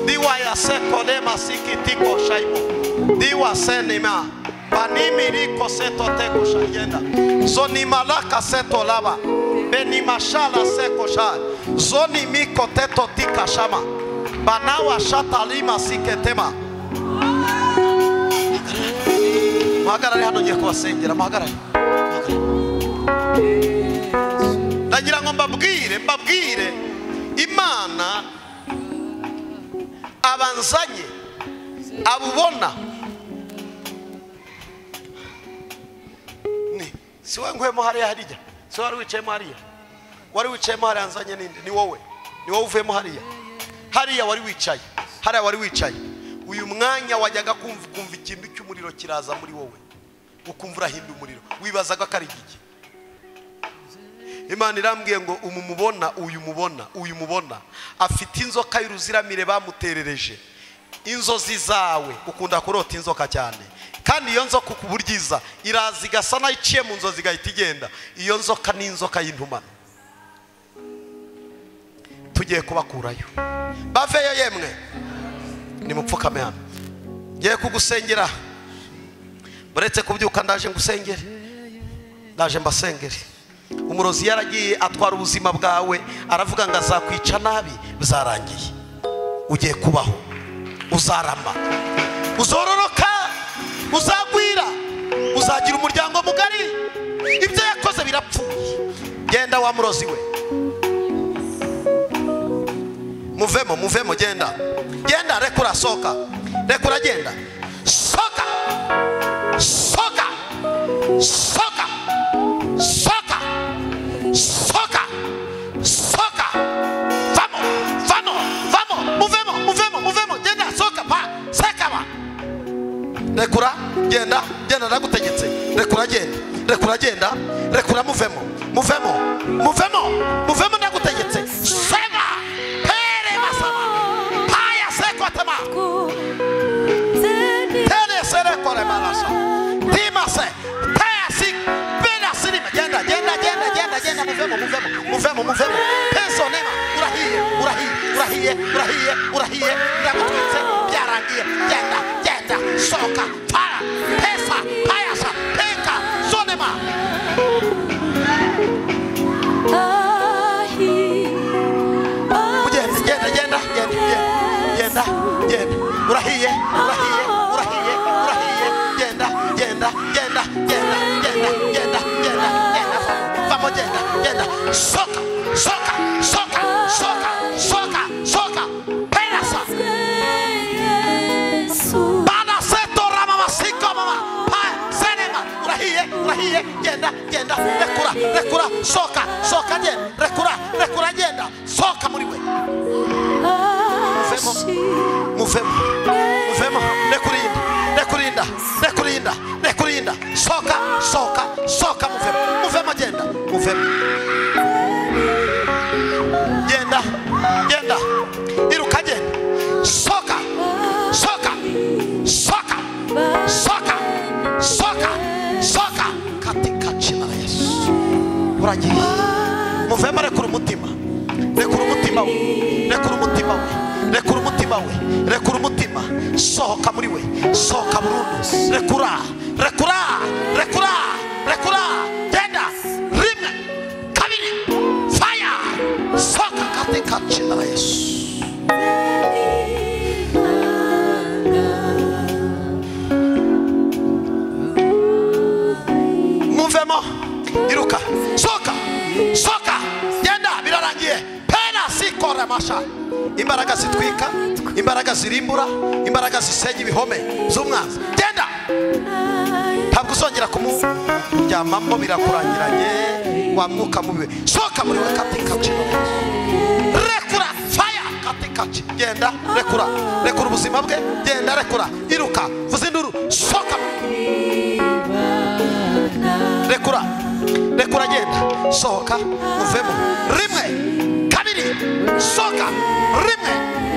diwa ya sekolema siki tiko shaibo diwa senima banimi riko seto teko shayenda zoni malaka seto lava benimashala seko sha zoni miko teto tika shama banawa shata lima siketema. Muhagarare hano, ngiye kubasengera, muhagarare. Ndagira ngo mbabwire Imana abanzanye abubona ni si wowe nkuyemo hariya harya, si wari wicayemo hariya, wari wicayemo hariya nzanye ninde? Ni wowe, ni wowe uvuyemo hariya, hariya wari wicaye, Hariya wari wicaye uyu mwanya wajyaga kumva ikintu cy'umuriro kiraza muri wowe, ukumva urahinda umuriro, wibazaga ko ari igiki. Imana irambwiye ngo umumubona, uyu mubona, uyu mubona afite inzoka y'uruziramire bamuterereje. Inzozi zawe ukunda kurota inzoka cyane, kandi iyo nzoka kuburyiza iraza igasa n'iciye mu nzozi igahita igenda. Iyo nzoka ni inzoka y'intumano. Tugiye kubakurayo, baveyo yemwe, nimupfukame hano. Ngiye kugusengera, uretse kubyuka ndaje ngusengere, ndaje mbasengere. Umurozi yaragiye atwara ubuzima bwawe, aravuga ngo azakwica nabi, bizarangiye. Ugiye kubaho, uzarama, uzororoka, uzagwira, uzagira umuryango mugari. Ibyo yakoze birapfuye. Genda wa murozi we, muvemo, muvemo, genda, genda, rekura, soka, rekura, genda, soka, soka, soka, soka, soka, soka, vamo, vamo, vamo, muvemo, muvemo, muvemo, genda, soka, pa, sekaba, rekura, genda, genda, ndagutegetse, rekura, genda, rekura, genda, rekura, muvemo, muvemo, muvemo, muvemo, ndagutegetse, sema, pere masama, paya sekotema, tere serekore marasa, timase, tasi, bena sirima, genda, genda, genda, genda, genda, muvemo, muvemo, muvemo, muvemo, penso nema, urahiye, urahiye, urahiye, urahiye, urahiye, ndagutwitse, byarangiye, genda, genda, soka, fara, pesa, payasa, peka, sonema. Genda, genda, genda, genda, genda, genda, urahiye, urahiye, urahiye, urahiye, genda, genda, genda, genda, genda, genda, genda, genda, vamo, genda, genda, soka, soka, soka, soka, soka, soka, perasa, bana seto rama masiko mama, pa, senema, urahiye, urahiye, genda, genda, rekura, rekura, soka, soka, genda, rekura, rekura, genda, soka muri we. Muvemo, muvemo, muvemo, rekurinda, rekurinda, rekurinda, rekurinda, soka, soka, soka, muvemo, muvemo, genda, muvemo, genda, genda, iruka, genda, soka, soka, soka, soka, soka, soka, katika jina la Yesu. Uragiye, muvemo, rekura umutima, rekura umutima we, rekura umutima we, rekura umutima we, rekura umutima, sohoka muri we, sohoka burundu, rekura, rekura, rekura, rekura, genda, rimwe, kabiri, fire, sohoka katika jina la Yesu. Muvemo, iruka, sohoka, sohoka, genda, birarangiye, pena sikora masha. Imbaraga zitwika, imbaraga zirimbura, imbaraga zisenya ibihome z'umwanzi. Genda, ntabwo uzongera kumuryamamo, birakurangiranye, wa mwuka mubi. Soka muri we katika jina la Yesu. Rekura, fire, katika jina. Genda, rekura, rekura ubuzima bwe, genda, rekura, iruka, vuza induru, soka. Rekura, rekura, genda, sohoka, uvemo. Rimwe, kabiri, soka, rimwe,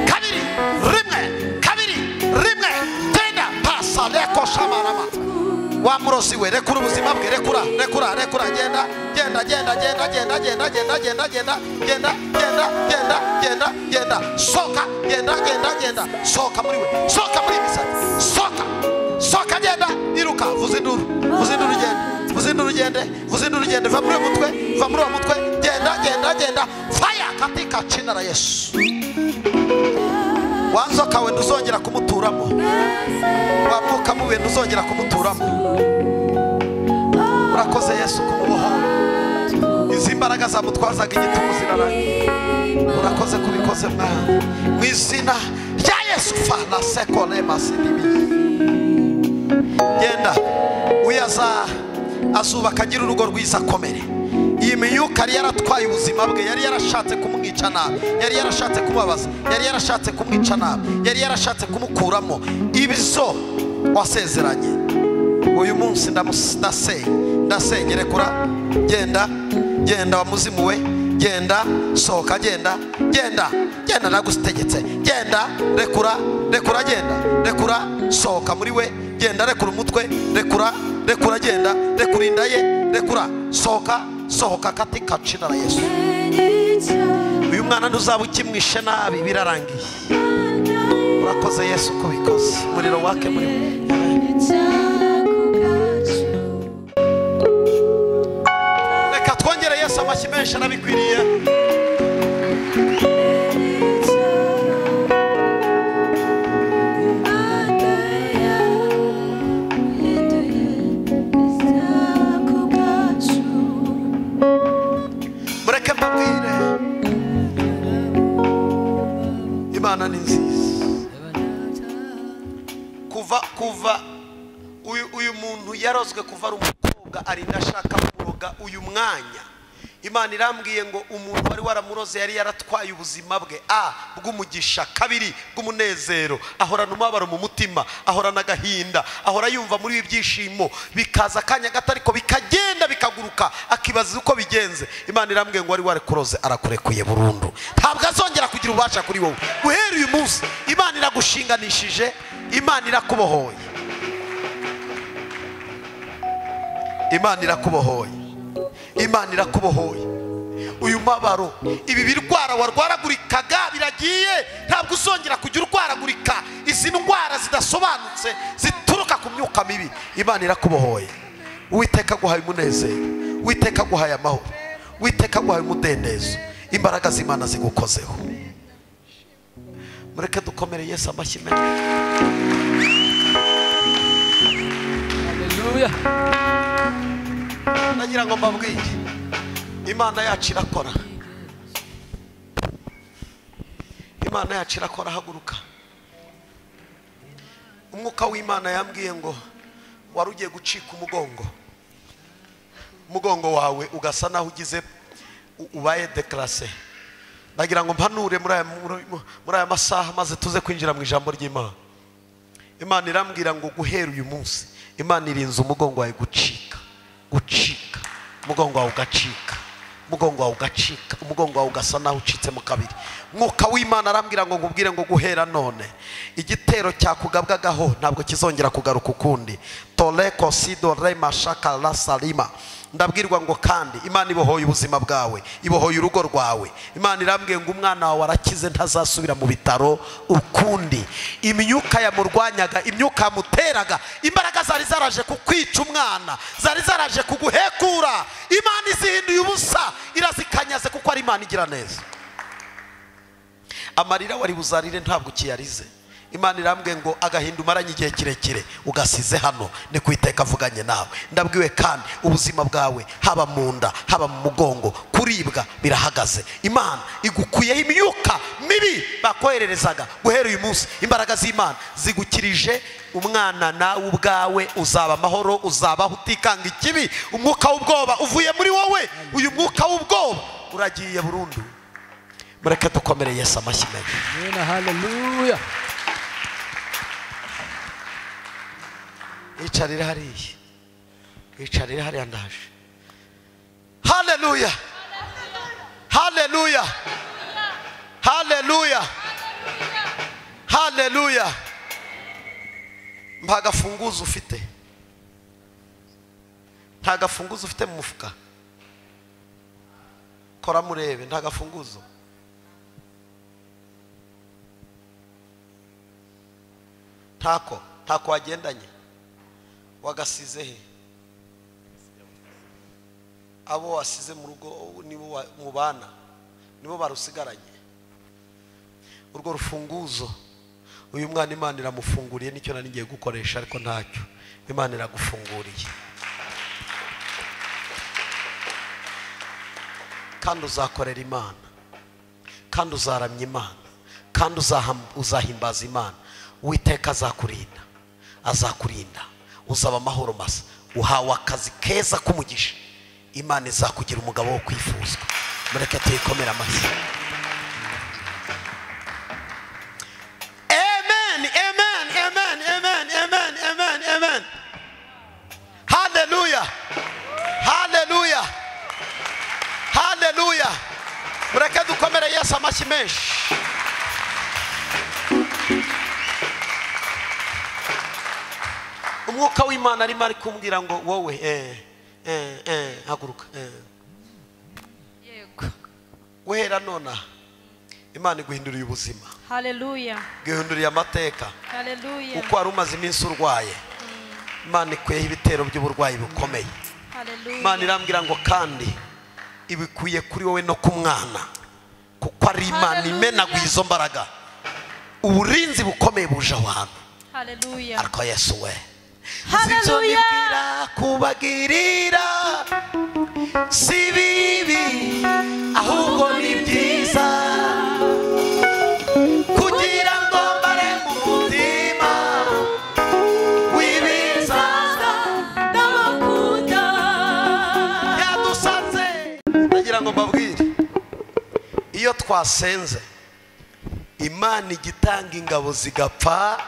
kabiri, rimwe, kabiri, rimwe, tenda, pasa, leko, shamarama. Wa murozi we, rekura ubuzima bwe, rekura, rekura, rekura, genda, genda, genda, genda, genda, genda, genda, genda, genda, genda, genda, genda, genda, genda, soka, genda, genda, genda, soka muri we, soka muri misatsi, soka, soka, genda, iruka, vuza induru, vuza induru, genda, vuza induru, gende, vuza induru, gende, va muri uwo mutwe, va muri uwo mutwe, genda, genda, genda, fire, katika jina la Yesu. Wanzoka we ntuzongera kumuturamo, wa mwuka mubi ntuzongera kumuturamo. Urakoze Yesu kumubohora. Izi mbaraga zamutwazaga igitugu zirarangiye. Urakoze kubikoze Mwana, mu izina rya Yesu. Fana sekole masidibi. Genda uyaza azubaka agira urugo rwiza akomere. Iyi myuka yari yaratwaye ubuzima bwe, yari yarashatse kumwica nabi, yari yarashatse kumubabaza, yari yarashatse kumwica nabi, yari yarashatse kumukuramo ibyo wasezeranye. Uyu munsi ndasenye, rekura, genda, genda wamuzimuwe, genda, sohoka, genda, genda, genda, nagutegetse, genda, rekura, rekura, genda, rekura, sohoka muri we, genda, rekura umutwe, rekura, rekura, genda, rekura inda ye, rekura, sohoka, sohoka katika jina la Yesu. Uyu mwana ntuzaba ukimwishe nabi, birarangiye. Urakoze Yesu ko ubikoze. Umuriro wake muri we. Reka twongere Yesu amashyi menshi, arabikwiriye. Mureke mbabwire, Imana ni nziza. Kuva uyu muntu yarozwe kuva ari umukobwa, arinda ashaka kuroga uyu mwanya. Imana irambwiye ngo umuntu wari waramuroze yari yaratwaye ubuzima bwe, a bw'umugisha, kabiri bw'umunezero, ahorana umubabaro mu mutima, ahorana agahinda, ahora yumva muri ibyishimo bikaza akanya gato ariko bikagenda bikaguruka, akibaza uko bigenze. Imana irambwiye ngo wari warakuroze arakurekuye burundu, ntabwo azongera kugira ububasha kuri wowe. Guhera uyu munsi Imana iragushinganishije, Imana irakubohoye, Imana irakubohoye, Imana irakubohoye. Uyu mabaro, ibi birwara warwaragurikaga biragiye, ntabwo uzongera kujya urwaragurika. Izi ndwara zidasobanutse zituruka ku myuka mibi, Imana irakubohoye. Uwiteka aguhaye umunezero, Uwiteka aguhaye amahoro, Uwiteka aguhaye umudendezo. Imbaraga z'Imana zigukozeho. Mureke dukomere Yesu amashyi menshi. Haleluya. Nagira ngo mbabwire, Imana yacu irakora, Imana yacu irakora. Haguruka. Umwuka w'Imana yambwiye ngo wari ugiye gucika umugongo, umugongo wawe ugasa naho ugize ubaye déclassé. Ndagira ngo mpanure muri aya masaha maze tuze kwinjira mu ijambo ry'Imana. Imana irambwira ngo guhera uyu munsi Imana irinze umugongo wawe gucika, gucika, umugongo wawe ugacika, umugongo wawe ugacika, umugongo wawe ugasa naho ucitsemo kabiri. Mwuka w'Imana arambwira ngo nkubwire ngo guhera none igitero cyakugabwagaho ntabwo kizongera kugaruka ukundi. Tole kosido rema shaka la salima. Ndabwirwa ngo kandi Imana ibohoye ubuzima bwawe, ibohoye urugo rwawe. Imana irambwiye ngo umwana wawe arakize, ntazasubira mu bitaro ukundi. Imyuka yamurwanyaga, imyuka yamuteraga, imbaraga zari zaraje kukwica umwana, zari zaraje kuguhekura, Imana izihinduye ubusa, irazikanyaze kuko ari Imana igira neza. Amarira wari buzarire ntabwo ukiyarize. Imana irambwiye ngo agahinda umaranye igihe kirekire ugasize hano, ni kwiteka avuganye nawe. Ndabwiwe kandi ubuzima bwawe haba mu nda, haba mu mugongo, kuribwa birahagaze. Imana igukuyeho imyuka mibi bakohererezaga. Guhera uyu munsi imbaraga z'Imana zigukirije umwana, nawe ubwawe uzaba amahoro, uzabaho utikanga ikibi. Umwuka w'ubwoba uvuye muri wowe, uyu mwuka w'ubwoba uragiye burundu. Mureke dukomere Yesu amashyi menshi. Amen, haleluya. Icarira hariya, icarira hariya, ndaje. Haleluya, haleluya, haleluya, haleluya. Nta gafunguzo ufite, nta gafunguzo ufite mu mufuka. Kora murebe, nta gafunguzo. Ntako, ntako wagendanye, wagasize he? Abo wasize mu rugo nibo mubana, nibo barusigaranye. Urwo rufunguzo uyu mwana Imana iramufunguriye, nicyo nari ngiye gukoresha ariko ntacyo. Imana iragufunguriye, kandi uzakorera Imana, kandi uzaramya Imana, kandi uzahimbaza Imana. Uwiteka azakurinda, azakurinda, uzaba amahoro masa. Uhawe akazi keza k'umugisha. Imana izakugira umugabo wo kwifuzwa. Mureke tuyikomere amashyi. Amen, amen, amen, amen, amen, amen, amen. Hallelujah, hallelujah, hallelujah. Mureke dukomere Yesu amashyi menshi. Umwuka w'Imana arimo ari kumbwira ngo wowe haguruka. Yego. Wehera nona Imana iguhinduriye ubuzima. Hallelujah. Guhinduriye amateka. Hallelujah. Uko wari umaze iminsi urwaye, Imana ikuyeho ibitero by'uburwayi bukomeye. Hallelujah. Imana irambwira ngo kandi ibikuye kuri wowe no ku mwana, kuko ari Imana imenaguye izo mbaraga. Uburinzi bukomeye buje aho hantu. Hallelujah. Ariko Yesu we, Hallelujah. Kubagirira si bibi ahubwo ni byiza, kugira ngo mbare mu mutima w'ibizaza ndabakunda yadusanze. Ndagira ngo mbabwire, iyo twasenze Imana igitanga ingabo zigapfa.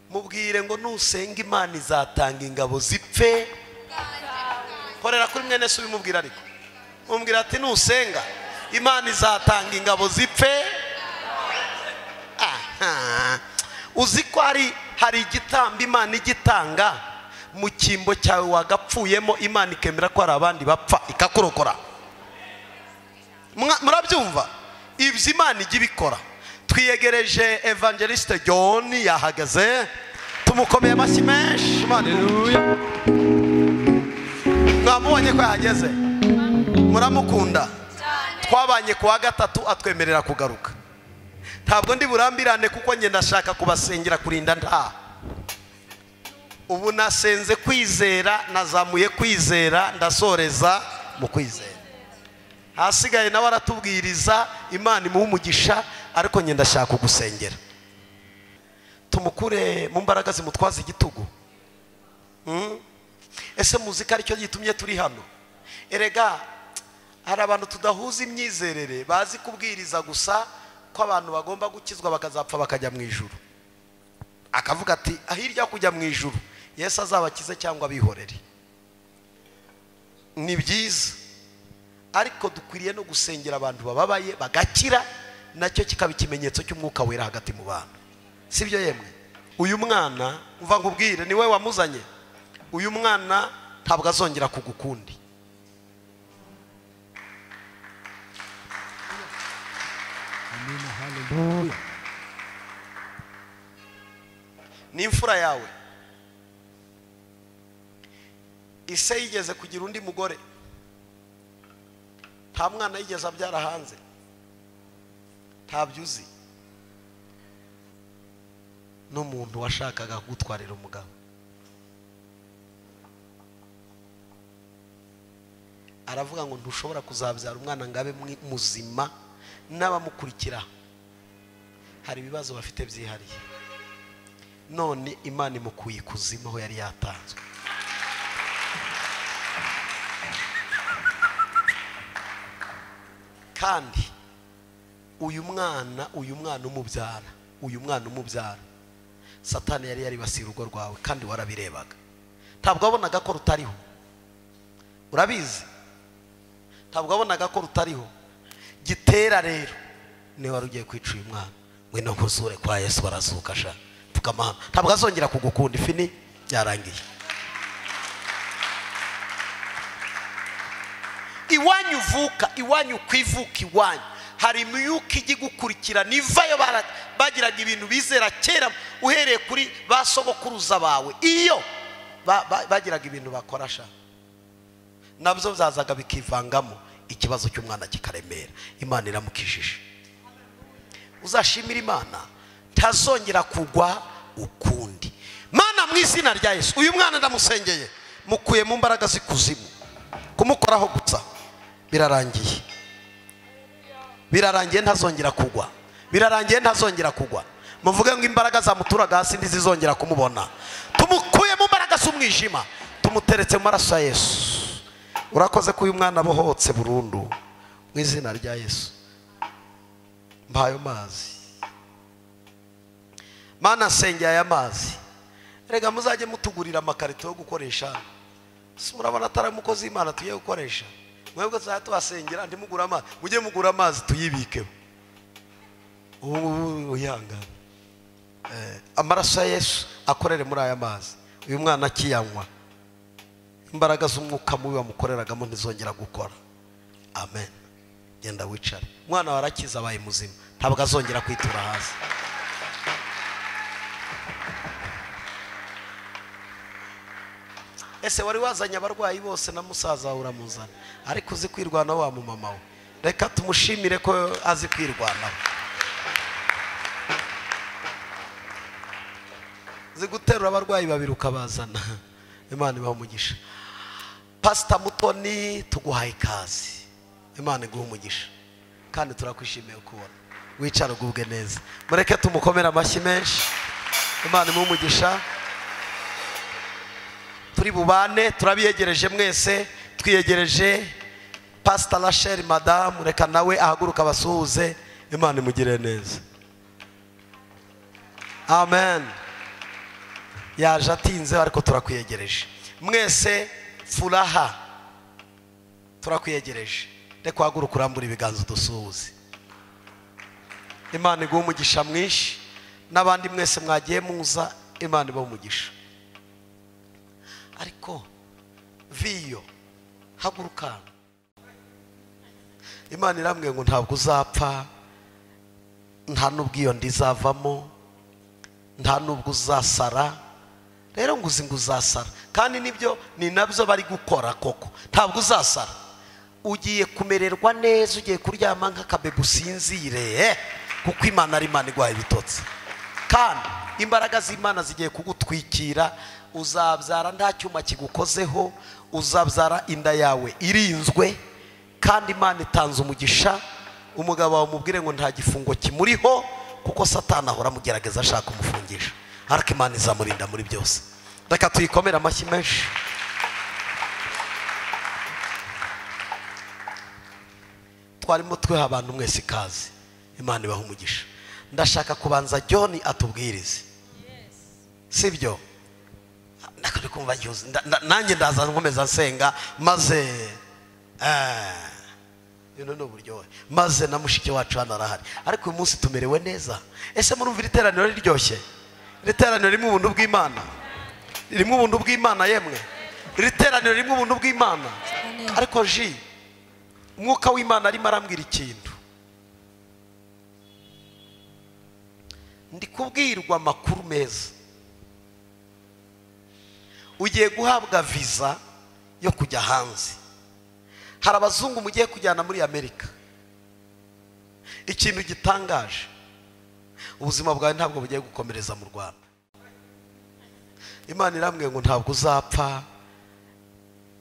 Mubwire ngo nusenga Imana izatanga ingabo zipfe. Korera kuri mwene se ubimubwira, ariko mubwira ati nusenga Imana izatanga ingabo zipfe. Aha. Uzi ko hari igitambo Imana igitanga mu cyimbo cyawe wagapfuyemo, Imana ikemera ko hari abandi bapfa ikakurokora. Murabyumva? Ibyo Imana ijya ibikora. Twiyegereje Evangeliste John yahagaze, tumukomeye amashyi menshi. Hallelujah. Mwamubonye ko yahageze, muramukunda. Twabanye kuwa gatatu atwemerera kugaruka. Ntabwo ndi burambirane kuko njye ndashaka kubasengera kurinda nta. Ubu nasenze kwizera, nazamuye kwizera, ndasoreza mu kwizera. Hasigaye nawe aratubwiriza, Imana imuha umugisha, ariko njye ndashaka kugusengera. Tumukure mu mbaraga zimutwaza igitugu. Ese muzika aricyo gitumye turi hano? Erega hari abantu tudahuza imyizerere, bazi kubwiriza gusa ko abantu bagomba gukizwa bakazapfa bakajya mu ijuru. Akavuga ati ahirya kujya mu ijuru Yesu azabakize cyangwa abihorere. Ni byiza, ariko dukwiriye no gusengera abantu bababaye bagakira, nacyo kikaba ikimenyetso cy'umwuka wera hagati mu bantu. Sibyo yemwe? Uyu mwana umva nkubwire, ni we wamuzanye. Uyu mwana ntabwo azongera kugukundi. Amen, hallelujah. Ni imfura yawe. Ise yigeze kugira undi mugore, nta mwana yigeze abyara hanze, ntabyo uzi. N'umuntu washakaga kugutwarira umugabo aravuga ngo ntushobora kuzabyara umwana ngo abe muzima n'abamukurikira hari ibibazo bafite byihariye. None Imana imukuye ikuzimu aho yari yatanzwe. Kandi uyu mwana umubyara, Satani yari yaribasiye urugo rwawe kandi warabirebaga. Ntabwo wabonaga ko rutariho. Urabizi? Ntabwo wabonaga ko rutariho. Gitera rero niwe wari ugiye kwica uyu mwana. Ngwino nkuzure kwa Yesu barazuka sha. Pfukama hano. Ntabwo azongera kugukunda, ifini byarangiye. Iwanyu uvuka, iwanyu kwivuka, iwanyu hari imyuka ijya igukurikira. Nivayo bagiraga ibintu bizera kera, uhereye kuri ba sogokuruza bawe. Iyo bagiraga ibintu bakora sha, nabyo byazaga bikivangamo, ikibazo cy'umwana kikaremera. Imana iramukijije. Uzashimira Imana, ntazongera kugwa ukundi. Mana mu izina rya Yesu, uyu mwana ndamusengeye, mukuye mu mbaraga z'ikuzimu. Kumukoraho gusa birarangiye. Birarangiye, ntazongera kugwa. Birarangiye, ntazongera kugwa. Muvuge ngo imbaraga zamuturaga hasi ntizizongera kumubona. Tumukuye mu mbaraga z'umwijima, Tumuteretse mu maraso ya Yesu. Urakoze ko uyu mwana abohotse burundu mu izina rya Yesu. Mpayo mazi. Mana sengera aya mazi. Rega muzajye mutugurira amakarito yo gukoresha. Murabona atari umukozi w'Imana tugiye gukoresha. Mwebwe tuzajya tubasengera ntimugura amazi. Mujye mugura amazi tuyibikeho. Ubu uyangana. Amaraso ya Yesu akorere muri aya mazi. Uyu mwana akiyanywa, imbaraga z'umwuka mubi wamukoreragamo ntizongera gukora. Amen. Genda wicare. Umwana warakiza abaye muzima, ntabwo azongera kwitura hasi. Ese wari wazanye abarwayi bose na musaza wawe uramuzana, ariko uzi kwirwanaho wa mumama we. Reka tumushimire ko azi kwirwanaho. Uzi guterura abarwayi babiri ukabazana. Imana ibahe umugisha. Pastor Mutoni, tuguhaye ikaze. Imana iguhe umugisha kandi turakwishimiye kubona. Wicara ugubwe neza. Mureke tumukomere amashyi menshi. Imana imuhe umugisha. Turi bubane, turabiyegereje mwese, twiyegereje Pastor Rachel madamu, reka nawe ahaguruka abasuhuze. Imana imugire neza. Amen. Yaje atinze ariko turakwiyegereje mwese. Furaha, turakwiyegereje. Reka uhaguruke urambure ibiganza udusuhuze. Imana iguhe umugisha mwinshi, n'abandi mwese mwagiye muza, Imana ibahe umugisha. Ariko viyo, haguruka. Imana irambwiye ngo ntabwo uzapfa, nta n'ubwo iyo nda izavamo, nta n'ubwo uzasara. Rero ngo uzi ngo uzasara, kandi nibyo ni nabyo bari gukora koko. Ntabwo uzasara, ugiye kumererwa neza, ugiye kuryama nk'akabebe usinzire, kuko Imana ari Imana iguhaye ibitotsi. Kandi imbaraga z'Imana zigiye kugutwikira. Uzabyara nta cyuma kigukozeho, uzabyara inda yawe irinzwe, kandi Imana itanze umugisha. Umugabo wawe umubwire ngo nta gifungo kimuriho, kuko Satani ahora amugerageza ashaka kumufungisha, ariko Imana izamurinda muri byose. Reka tuyikomere amashyi menshi. Twarimo tweha abantu mwese ikaze. Imana ibahe umugisha. Ndashaka kubanza John atubwirize, sibyo? Kumva nanjye ndaza nkomeza nsenga, maze ibintu ni uburyohe. Maze na mushiki wacu hano arahari. Ariko uyu munsi tumerewe neza. Ese murumva iri teraniro riryoshye? Iri teraniro ririmo ubuntu bw'Imana, ririmo ubuntu bw'Imana yemwe. Iri teraniro ririmo ubuntu bw'Imana. Ariko ji, umwuka w'Imana arimo arambwira ikintu. Ndi kubwirwa amakuru meza. Ugiye guhabwa visa yo kujya hanze. Hari abazungu mugiye kujyana muri Amerika. Ikintu gitangaje, ubuzima bwawe ntabwo bugiye gukomereza mu Rwanda. Imana irambwiye ngo ntabwo uzapfa,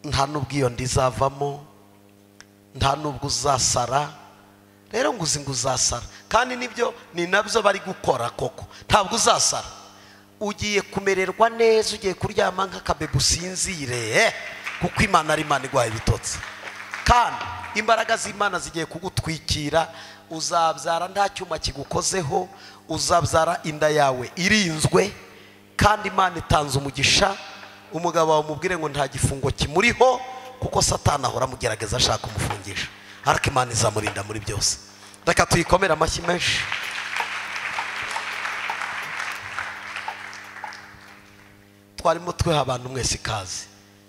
nta n'ubwo iyo nda izavamo, nta n'ubwo uzasara. Rero ngo uzi ngo uzasara, kandi nibyo ni nabyo bari gukora koko. Ntabwo uzasara, ugiye kumererwa neza, ugiye kuryama nk'akabebe usinzire, kuko Imana ari Imana iguhaye ibitotsi. Kandi imbaraga z'Imana zigiye kugutwikira. Uzabyara nta cyuma kigukozeho, uzabyara inda yawe irinzwe, kandi Imana itanze umugisha. Umugabo wawe umubwire ngo nta gifungo kimuriho, kuko Satani ahora amugerageza ashaka kumufungisha, ariko Imana izamurinda muri byose. Reka tuyikomere amashyi menshi. Twarimo tweha abantu mwese ikaze.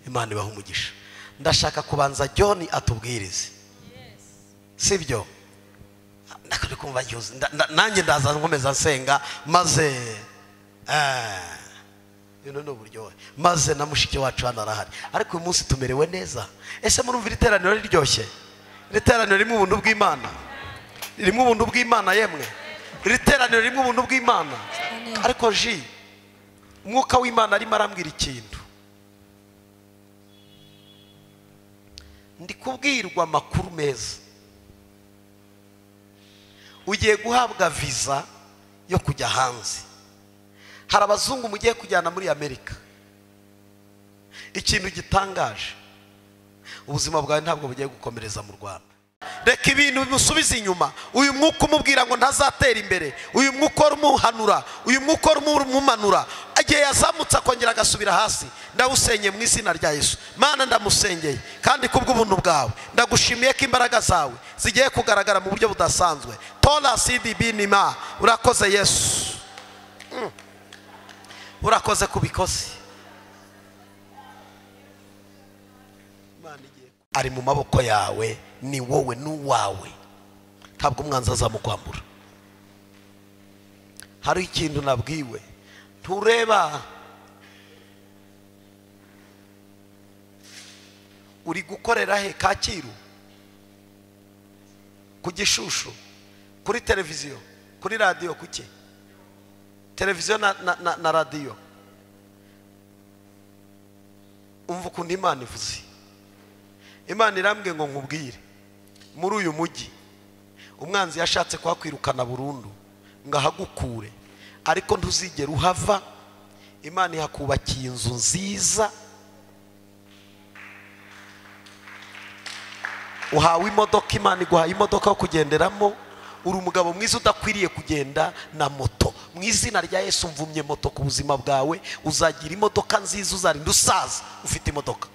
Imana ibahe umugisha. Ndashaka kubanza John atubwirize, sibyo? Kumva nanjye ndaza nkomeza nsenga, maze ibintu ni uburyohe. Maze na mushiki wacu hano arahari. Ariko uyu munsi tumerewe neza. Ese murumva iri teraniro riryoshye? Iri teraniro ririmo ubuntu bw'Imana, ririmo ubuntu bw'Imana yemwe. Iri teraniro ririmo ubuntu bw'Imana. Ariko ji, umwuka w'Imana arimo arambwira ikintu. Ndi kubwirwa amakuru meza. Ugiye guhabwa visa yo kujya hanze. Hari abazungu mugiye kujyana muri Amerika. Ikintu gitangaje, ubuzima bwawe ntabwo bugiye gukomereza mu Rwanda. Reka ibintu bimusubiza inyuma. Uyu mwuka umubwira ngo ntazatera imbere, uyu mwuka umuhanura, uyu mwuka umumanura, igihe yazamutse akongera agasubira hasi, ndawusenye mu izina rya Yesu. Mana, ndamusengeye kandi kubw'ubuntu bwawe ndagushimiye ko imbaraga zawe zigiye kugaragara mu buryo budasanzwe. Tora CDB nima, urakoze Yesu. Urakoze kubikoze. Ari mu maboko yawe, ni wowe n'uwawe, ntabwo umwanzi azamukwambura. Hari ikintu nabwiwe, ntureba uri gukorera he? Kacyiru, ku Gishushu, kuri televiziyo, kuri radiyo, kuki televiziyo na radiyo. Umva ukuntu Imana ivuze. Imana irambwiye ngo nkubwire, muri uyu mujyi umwanzi yashatse kuhakwirukana burundu ngo ahagukure, ariko ntuzigera uhava. Imana ihakubakiye inzu nziza, uhawe imodoka, Imana iguhaye imodoka yo kugenderamo. Uri umugabo mwiza udakwiriye kugenda na moto. Mu izina rya Yesu mvumye moto ku buzima bwawe. Uzagira imodoka nziza, uzarinda usaza ufite imodoka,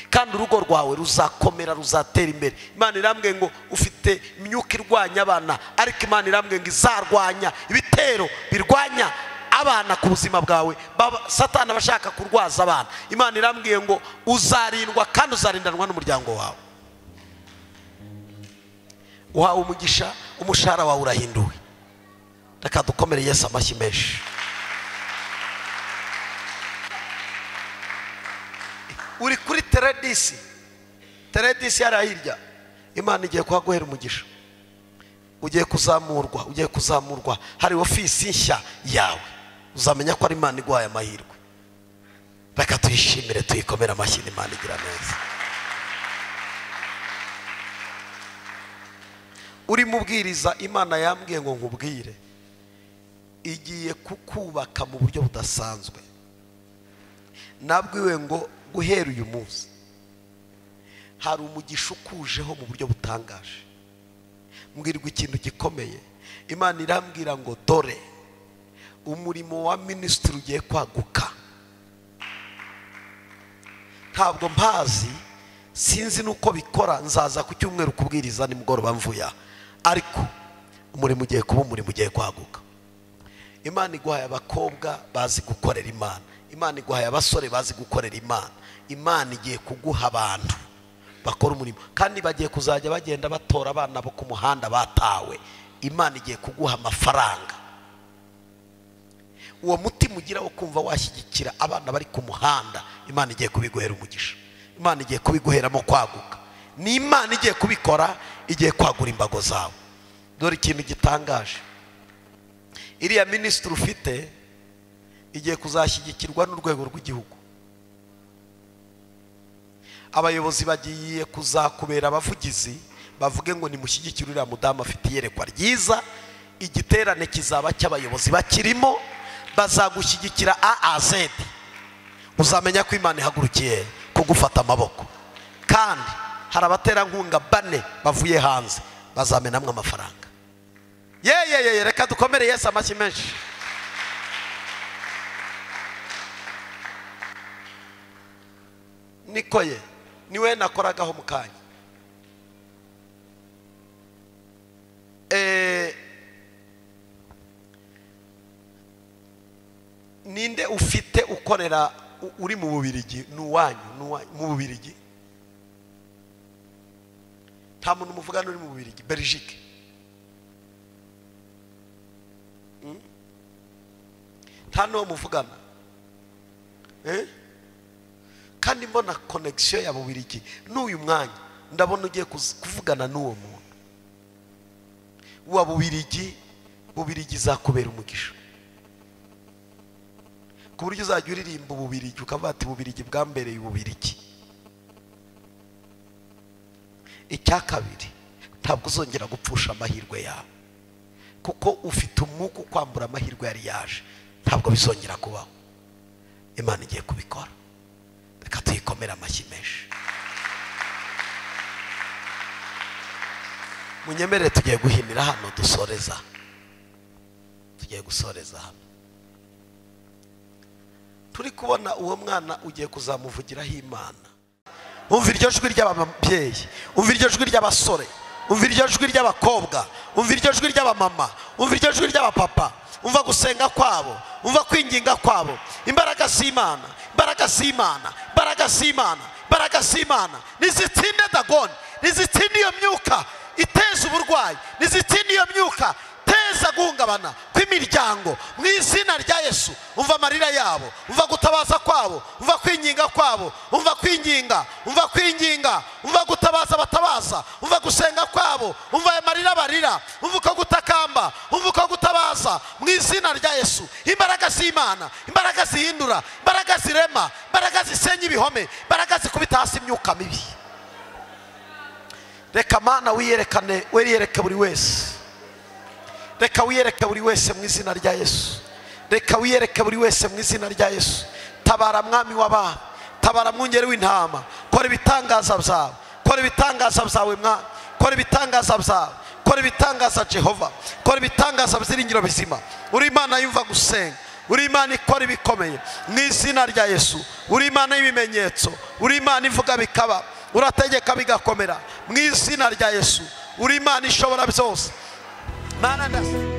kandi urugo rwawe ruzakomera, ruzatera imbere. Imana irambwiye ngo ufite imyuka irwanya abana, ariko Imana irambwiye ngo izarwanya ibitero birwanya abana ku buzima bwawe. Satani abashaka kurwaza abana. Imana irambwiye ngo uzarindwa kandi uzarindanwa n'umuryango wawe. Uhawe umugisha, umushahara wawe urahinduwe. Reka dukomere Yesu amashyi menshi. Uri kuri teredisi, teredisi yari hirya. Imana igiye kuhaguhera umugisha, ugiye kuzamurwa, ugiye kuzamurwa. Hari ofisi nshya yawe, uzamenya ko ari Imana iguhaye amahirwe. Reka tuyishimire, tuyikomere amashyi. Imana igira neza. Uri mubwiriza, Imana yambwiye ngo nkubwire, igiye kukubaka mu buryo budasanzwe. Nabwiwe ngo guhera uyu munsi hari umugisha ukujeho mu buryo butangaje. Mbwirwa ikintu gikomeye. Imana irambwira ngo dore umurimo wa minisitiri ugiye kwaguka. Ntabwo mpazi, sinzi nuko bikora, nzaza ku cyumweru kubwiriza nimugoroba mvuya, ariko umurimo ugiye kuba umurimo ugiye kwaguka. Imana iguhaye abakobwa bazi gukorera Imana, Imana iguhaye abasore bazi gukorera Imana. Imana igiye kuguha abantu bakora umurimo, kandi bagiye kuzajya bagenda batora abana bo ku muhanda batawe. Imana igiye kuguha amafaranga. Uwo mutima ugira wo kumva washyigikira abana bari ku muhanda, Imana igiye kubiguhera umugisha. Imana igiye kubiguheramo kwaguka. Ni Imana igiye kubikora, igiye kwagura imbago zawe. Dore ikintu gitangaje, iriya minisitiri ufite igiye kuzashyigikirwa n'urwego rw'igihugu. Abayobozi bagiye kuzakubera abavugizi, bavuge ngo nimushyigikire uriya mudamu afite iyerekwa ryiza. Igiterane kizaba cy'abayobozi bakirimo, bazagushyigikira A a Z. Uzamenya ko Imana ihagurukiye kugufata amaboko. Kandi hari abaterankunga bane bavuye hanze bazamenamwe amafaranga. Ye, reka dukomere Yesu amashyi menshi. Niko ye niwe nakoragaho mu kanya. Ninde ufite ukorera uri mu Bubirigi? N'uwanyu mu Bubirigi? Nta muntu muvugana uri mu Bubirigi, Belgique. Nta n'uwo muvugana. Kandi mbona connection ya Bubirigi n'uyu mwanya, ndabona ugiye kuvugana n'uwo muntu wa Bubirigi. Bubirigi izakubera umugisha ku buryo uzajya uririmba Ububirigi ukavuga ati Ububirigi bwambereye Ububirigi. Icya kabiri, ntabwo uzongera gupfusha amahirwe yawe, kuko ufite umwuka ukwambura amahirwe yari yaje. Ntabwo bizongera kubaho. Imana igiye kubikora. Reka tuyikomere amashyi menshi. Munyemerere tugiye guhinira hano dusoreza. Tugiye gusoreza hano. Turi kubona uwo mwana ugiye kuzamuvugiraho Imana. Umva iryo jwi ry'ababyeyi, umva iryo jwi ry'abasore, umva iryo jwi ry'abakobwa, umva iryo jwi ry'abamama, umva iryo jwi ry'abapapa, umva gusenga kwabo, umva kwinginga kwabo. Imbaraga z'Imana, imbaraga z'Imana, imbaraga z'Imana, imbaraga z'Imana nizitsinde Dagoni, nizitsinde iyo myuka iteza uburwayi, nizitsinde iyo myuka teza guhungabana kw'imiryango mu izina rya Yesu. Umva amarira yabo, umva gutabaza kwabo, umva kwinginga kwabo, umva kwinginga, umva kwinginga, umva gutabaza batabaza, umva gusenga kwabo, umva amarira barira, umva uko gutakamba, umva uko gutabaza mu izina rya Yesu. Imbaraga z'Imana, imbaraga zihindura, imbaraga zirema, imbaraga zisenya ibihome, imbaraga zikubita hasi imyuka mibi. Reka Mana wiyerekane, wiyereke buri wese. Reka wiyereke buri wese mu izina rya Yesu. Reka wiyereke buri wese mu izina rya Yesu. Tabara mwami w'abami, tabara mwungeri w'intama. Kora ibitangaza byawe, kora ibitangaza byawe mwami, kora ibitangaza byawe, kora ibitangaza Jehova, kora ibitangaza byiringiro bizima. Uri Imana yumva gusenga, uri Imana ikora ibikomeye mu izina rya Yesu. Uri Imana y'ibimenyetso, uri Imana ivuga bikaba, urategeka bigakomera mu izina rya Yesu. Uri Imana ishobora byose. Mana ndasa.